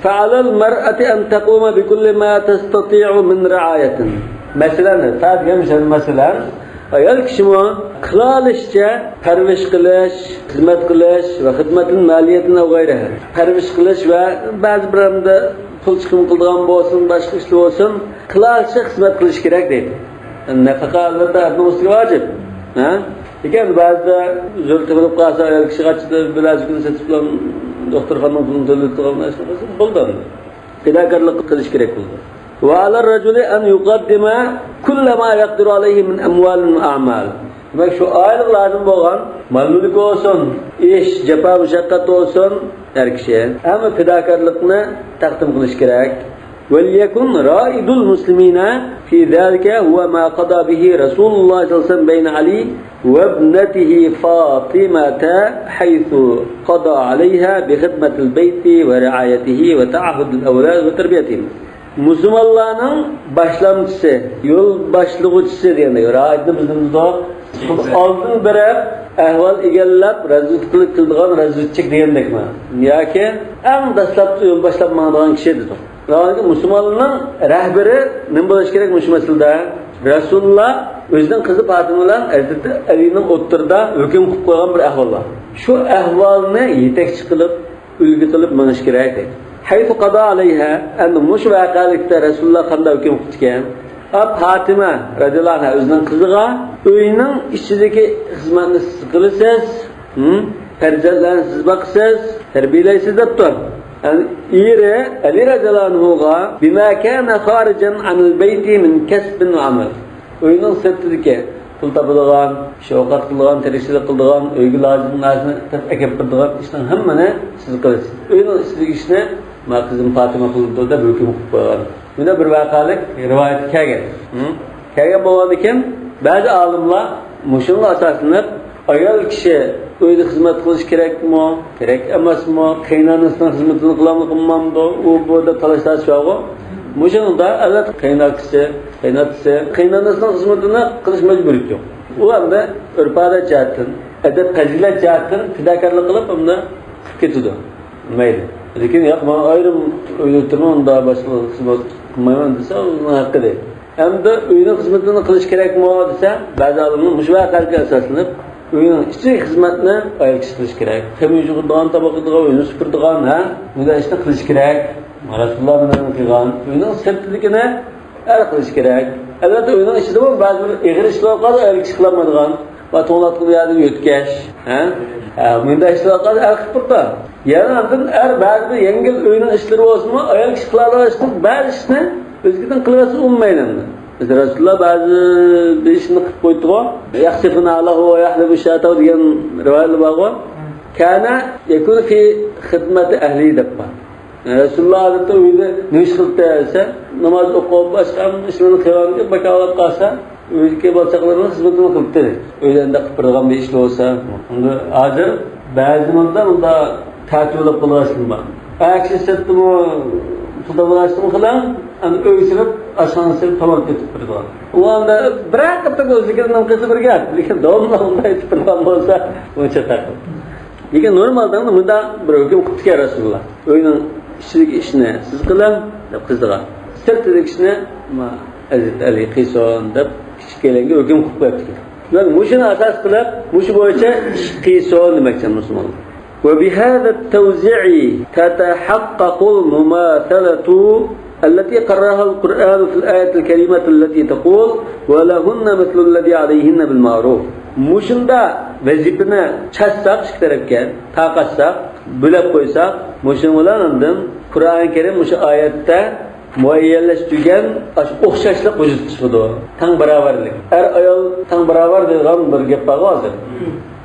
فعلى المرأة أن تقوم بكل ما تستطيع من رعاية. مەسىلەن، تا دېگەن مەسىلەن، ئايال كىشىمۇ قىلالىشىچە پەرۋىش قىلىش، خىزمەت قىلىش ۋە خىزمەتتىن مالىيەتىن ۋەغەيرە. پەرۋىش قىلىش ۋە بەزى بىر ئەمدى پۇل چىقىم قىلىدىغان بولسۇن، باشقا ئىشلار بولسۇن، قىلالىشىچە خىزمەت قىلىش كېرەك دەيدۇ. نەپەقە ئەلۋەتتە ئەرنىڭ ئۈستىگە ۋاجىپ. ھە؟ لېكىن بەزىدە زۆرۈر تېپىلىپ قالسا، ئايال كىشى قاچىدە بىر نەچچە كۈن سېتىپ بىلەن دوختۇرخانىنىڭ پۇلىنى تۆلىتىدىغان نەرسە قىلسا بولىدۇ. پىداكارلىق قىلىش كېرەك بولىدۇ. وعلى الرجل أن يقدم كل ما يقدر عليه من أموال وأعمال. دېمەك، شۇ ئائىلىگە لازىم بولغان مال-مۈلۈك بولسۇن، ئىش، جاپا-مۇشەققەت بولسۇن، ئەر كىشى ھەممە پىداكارلىقنى تەقدىم قىلىش كېرەك. وليكن رائد المسلمين في ذلك هو ما قضى به رسول الله صلى الله عليه وسلم بين علي وابنته فاطمة، حيث قضى عليها بخدمة البيت ورعايته وتعهد الأولاد وتربيتهم. مۇسۇلمانلارنىڭ باشلامچىسى، يول باشلىغۇچىسى دېگەندەك، رائىدنى بىز نېمە دېدۇق؟ ئالدىن بېرىپ، ئەھۋال ئىگىلەپ، رازۋېدكىلىق قىلىدىغان رازۋېدچىك دېگەندەكمۇ؟ ياكى ئەڭ دەسلەپتە يول باشلاپ ماڭىدىغان كىشى دېدۇق. مۇسۇلمانلارنىڭ رەھبىرى نېمە بولۇشى كېرەك مۇشۇ مەسىلىدە؟ رەسۇلۇللا ئۆزىنىڭ قىزى پاتىمە بىلەن ھەزرىتى ئەلىنىڭ ئوتتۇرىدا ھۆكۈم قىلىپ قويغان بىر ئەھۋال بار. شۇ ئەھۋالنى يېتەكچى قىلىپ، ئۈلگە قىلىپ مېڭىش كېرەك دەيدۇ. حيث قضى عليها، ئەمدى مۇشۇ ۋەقەلىكتە رەسۇلۇللا قانداق ھۆكۈم قىپتىكەن؟ ئا، پاتىمە رەزىياللاھۇ ئەنھا ئۆزىنىڭ قىزىغا ئۆينىڭ ئىچىدىكى خىزمەتنى سىز قىلىسىز، ھىم؟ پەرزەنتلەرنى سىز باقىسىز، تەربىيەلەيسىز دەپتۇ. يەنى ئېرى ئەلى رەزىياللاھۇ ئەنھۇغا بما كان خارجا عن البيت من كسب وعمل. ئۆينىڭ سىرتىدىكى پۇل تاپىدىغان، ئىش-ئوقەت قىلىدىغان، تىرىكچىلىك قىلىدىغان، ئۆيگە لازىم نەرسىنى تېپىپ ئەكەپ بېرىدىغان ئىشنىڭ ھەممىنى سىز قىلىسىز. ئۆينىڭ ئىچىدىكى ئىشنى ما قىزىم پاتىمە قىلىدۇ دەپ ھۆكۈم قىلىپ قويغان. مۇنداق بىر ۋەقەلىك رىۋايەت كەلگەن. ھە؟ كەلگەن بولغاندىكىن، بەزى ئالىملار مۇشۇنىڭغا ئاساسلىنىپ، ئايال كىشى ئۆيدە خىزمەت قىلىش كېرەكمۇ، كېرەك ئەمەسمۇ، قېيىنئانىسىنىڭ خىزمىتىنى قىلامدۇ، قىلمامدۇ، ئۇ بۇ دەپ تالاش-تارتىش بارغۇ. مۇشۇنىڭدا ئەلۋەتتە قېيىنئاكىسى، قېيىنئاتىسى، قېيىنئانىسىنىڭ خىزمىتىنى قىلىش مەجبۇرىيىتى يوق. ئۇ ئەمدى ئۆرپ-ئادەت جەھەتتىن، ئەدەپ-پەزىلەت جەھەتتىن پىداكارلىق قىلىپ ئەمدى قىلىپ كېتىدۇ. مەيلى. لېكىن ياق، مەن ئايرىم ئۆيدە ئولتۇرىمەن، ئۇنداق باشقا خىزمەت قىلمايمەن دېسە، ئۇنىڭ ھەققى دەيدۇ. ئەمدى ئۆينىڭ خىزمىتىنى قىلىش كېرەكمۇ دېسە، بەزى ئالىملار مۇشۇ ۋەقەلەرگە ئاساسلىنىپ، ئۆينىڭ ئىچىدىكى خىزمەتنى ئايال كىشى قىلىشى كېرەك. خېمىر يۇيىدىغان، تاماق قىلىدىغان، ئۆينى سۈپۈرىدىغان، ھە؟ مۇنداق ئىشنى قىلىشى كېرەك. رەسۇلۇللا مۇنداق قىلغان. ئۆينىڭ سىرتىدىكىنى ئەر قىلىشى كېرەك. ئەلۋەتتە، ئۆينىڭ ئىچىدىمۇ بەزى بىر ئېغىر ئىشلار بار، ئايال كىشى قىلالمايدىغان. ۋە توڭلاتقۇدىغان يەردىن يۆتكەش، ھە؟ ھە، مۇنداق ئىشلار ئەر قىلىپ بولىدۇ. يەنە ئاندىن ئەر بەزى بىر يەڭگىل ئۆينىڭ ئىشلىرى بولسىمۇ، ئايال كىشى قىلالايدىغان ئىشنى، بەزى ئىشنى ئۆزىدىن قىلىۋەتسە بولمايدۇ ئەمدى. بىز رەسۇلۇللا بەزى بىر ئىشنى قىلىپ قويدىغۇ. يەخسىفۇ نەئلەھۇ ۋە يەھلىبۇ شاتەھۇ دېگەن رىۋايەتلەر بارغۇ. كانە يەكۇنۇ فى خىدمەتى ئەھلىھى دەپ بار. رەسۇلۇللا ئادەتتە ئۆيدە نېمە ئىش قىلىپتۇ دېسە، ناماز ئوقۇپ، باشقا ھەممە ئىشلارنى قىلىۋالغان، باكاۋلاپ قالسا، ئۆيدىكى بالا-چاقىلىرىنىڭ خىزمىتىنى قىلىپتۇ. ئۆيدە ئەندە قىلىپ بېرىدىغان بىر ئىش بولسا، ئەمدى ھازىر بەزى مۇنداق، مۇنداق تەتۈر بولۇپ قالغان بار. ئەكسى سىرتتىمۇ پۇل تاپىدىغان ئىشنى قىلىڭ، ئەمدى ئۆيگە سېلىپ، ئاشخانىسىغا تاماق كېتىپ بېرىدىغان. ئۇ ئەمدى بىرەر قېتىم ئۆزىگە نېمە قىلسا بىر گەپ، لېكىن داۋاملىق ئۇنداق ئېيتىپ بېرىدىغان بولسا، ئۇنچە تەقىل. لېكىن نورمالدا مۇنداق بىر ھۆكۈم قىپتىكەن رەسۇلۇللا. ئۆينىڭ ئىچىدىكى ئىشنى سىز قىلىڭ دەپ قىزىغا. سىرتىدىكى ئىشنى، ما، ھەزرىتى ئەلى قىلسۇن دەپ كىچىككىنىگە ھۆكۈم قىلىپ قويۇپتىكەن. دېمەك، مۇشۇنى ئاساس قىلىپ، مۇشۇ بويىچە ئىش قىلسۇن دېمەكچى مۇسۇلمانلار. وبهذا التوزيع تتحقق المماثلة التي قررها القرآن في الآية الكريمة التي تقول: ولهن مثل الذي عليهن بالمعروف. مۇشۇنداق ۋەزىپىنى چاچساق ئىككى تەرەپكە، تارقاتساق، بۆلۈپ قويساق، مۇشۇنىڭ بىلەن ئاندىن قۇرئان كەرىم مۇشۇ ئايەتتە مۇئەييەنلەشتۈرگەن ئاشۇ ئوخشاشلىق ۋۇجۇدقا چىقىدۇ. تەڭ باراۋەرلىك. ئەر-ئايال تەڭ باراۋەر دەيدىغان بىر گەپ بارغۇ ھازىر.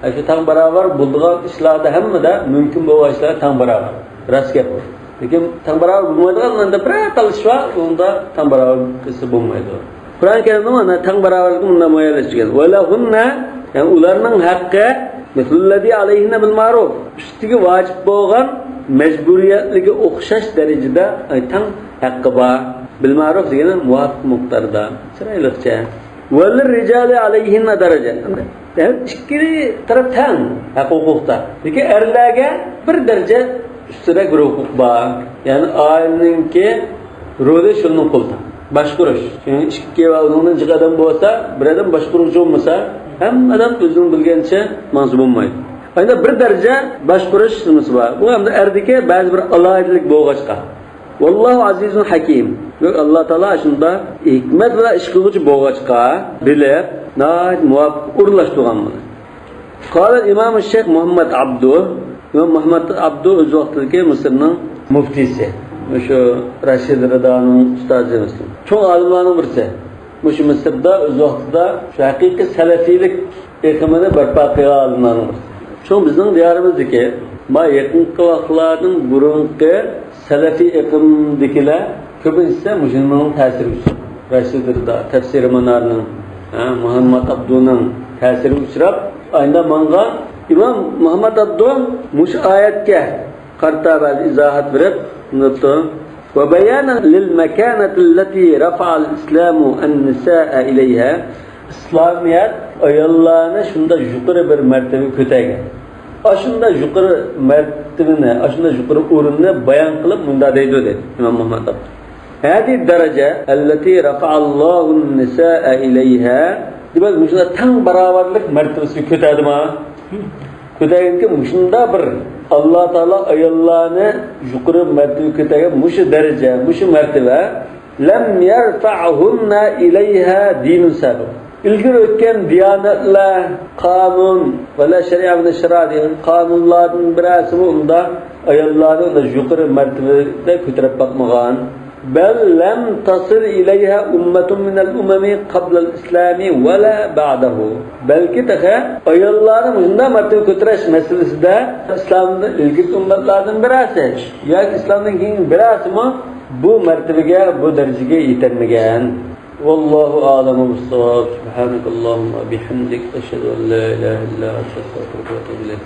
ئاشۇ تەڭ باراۋەر بولىدىغان ئىشلاردا ھەممىدە مۇمكىن بولغان ئىشلار تەڭ باراۋەر. راست گەپ بۇ. لېكىن تەڭ باراۋەر بولمايدىغان مۇنداق بىرەر تال ئىش بار، ئۇندا تەڭ باراۋەر قىلسا بولمايدۇ. قۇرئان كەرىمدە مانا تەڭ باراۋەرلىكنى مۇنداق مۇئەييەنلەشتۈرگەن. ۋەلەھۇننە، يەنى ئۇلارنىڭ ھەققى، مىسلۇللەزى ئەلەيھىننە بىل مەرۇف، ئۈستىگە ۋاجىپ بولغان مەجبۇرىيەتلىككە ئوخشاش دەرىجىدە، ئاي، تەڭ ھەققى بار. بىل مەرۇف دېگىنى مۇۋاپىق مىقداردا، چىرايلىقچە. ۋەلىر رىجالى ئەلەيھىننە دەرەجە. يەنى ئىككى تەرەپ تەڭ ھەق ھوقۇقتا. لېكىن ئەرلەرگە بىر دەرىجە ئۈستىرەك بىر ھوقۇق بار. يەنى ئائىلىنىڭكى رولى شۇنىڭ قولىدا. باشقۇرۇش. چۈنكى ئىككى ۋە ئۇنىڭدىن جىق ئادەم بولسا، بىر ئادەم باشقۇرغۇچى بولمىسا، ھەممە ئادەم ئۆزىنىڭ بىلگەنچە ماڭسا بولمايدۇ. ئەندى بىر دەرىجە باشقۇرۇش سىزمىسى بار. بۇ ھەمدە ئەردىكى بەزى بىر ئالاھىدىلىك بولغاچقا. ۋاللاھۇ ئەزىزۇن ھەكىم. ياق، ئاللا تائالا شۇنداق ھېكمەت بىلەن ئىش قىلغۇچى بولغاچقا، بىلىپ، ناھايىتى مۇۋاپىق ئورۇنلاشتۇرغان بۇنى. قال الإمام الشيخ محمد عبده، ئىمام مۇھەممەد ئابدۇ ئۆز ۋاقتىدىكى مىسىرنىڭ مۇفتىسى، مۇشۇ راشىد رىدانىڭ ئۇستازى مىسىر. چوڭ ئالىملارنىڭ بىرسى. مۇشۇ مىسىردا ئۆز ۋاقتىدا شۇ ھەقىقىي سەلەفىيلىك ئېقىمىنى بەرپا قىلغان ئالىملارنىڭ بىرسى. شۇڭا بىزنىڭ دىيارىمىزدىكى ما يېقىنقى ۋاقىتلاردىن بۇرۇنقى سەلەفىي ئېقىمدىكىلەر كۆپىنچىسى مۇشۇنىڭ تەسىرىگە ئۇچرىغان. راشىد رىدا، تەفسىرى مۇنارنىڭ، ھە، مۇھەممەد ئابدۇنىڭ تەسىرىگە ئۇچراپ، ئاينىدا ماڭغان ئىمام مۇھەممەد ئابدۇ مۇشۇ ئايەتكە قارىتا بەزى ئىزاھات بېرىپ، مۇنداق دەپتۇ: وبيانا للمكانة التي رفع الإسلام النساء إليها. ئىسلامىيەت ئاياللارنى شۇنداق يۇقىرى بىر مەرتىۋىگە كۆتەرگەن. ئاشۇنداق يۇقىرى مەرتىۋىنى، ئاشۇنداق يۇقىرى ئورۇننى بايان قىلىپ مۇنداق دەيدۇ، دەيدۇ ئىمام مۇھەممەد ئابدۇ. هذه الدرجة التي رفع الله النساء إليها. دېمەك، مۇشۇنداق تەڭ باراۋەرلىك مەرتىۋىسىگە كۆتەردىما؟ كۆتەرگەنكى مۇشۇنداق بىر ئاللا تائالا ئاياللارنى يۇقىرى مەرتىۋىگە كۆتەرگەن مۇشۇ دەرىجە، مۇشۇ مەرتىۋە. لم يرفعهن إليها دين سابق. ئىلگىرى ئۆتكەن دىيانەتلەر، قانۇن، ۋەلا شەرىئە مىنەش شەرائىئ دېگەن قانۇنلاردىن بىرەرسىمۇ ئۇنداق ئاياللارنى ئۇنداق يۇقىرى مەرتىۋىدە كۆتۈرۈپ باقمىغان. بل لم تصل إليها أمة من الأمم قبل الإسلام ولا بعده. بەلكى تېخى ئاياللارنى مۇشۇنداق مەرتىۋىگە كۆتۈرۈش مەسىلىسىدە ئىسلامدىن ئىلگىرىكى ئۈممەتلەردىن بىرەرسى ياكى ئىسلامدىن كېيىنكى بىرەرسىمۇ بۇ مەرتىۋىگە، بۇ دەرىجىگە يېتەلمىگەن. والله أعلم بالصواب. سبحانك اللهم وبحمدك، أشهد أن لا إله إلا أنت، أستغفرك وأتوب إليك.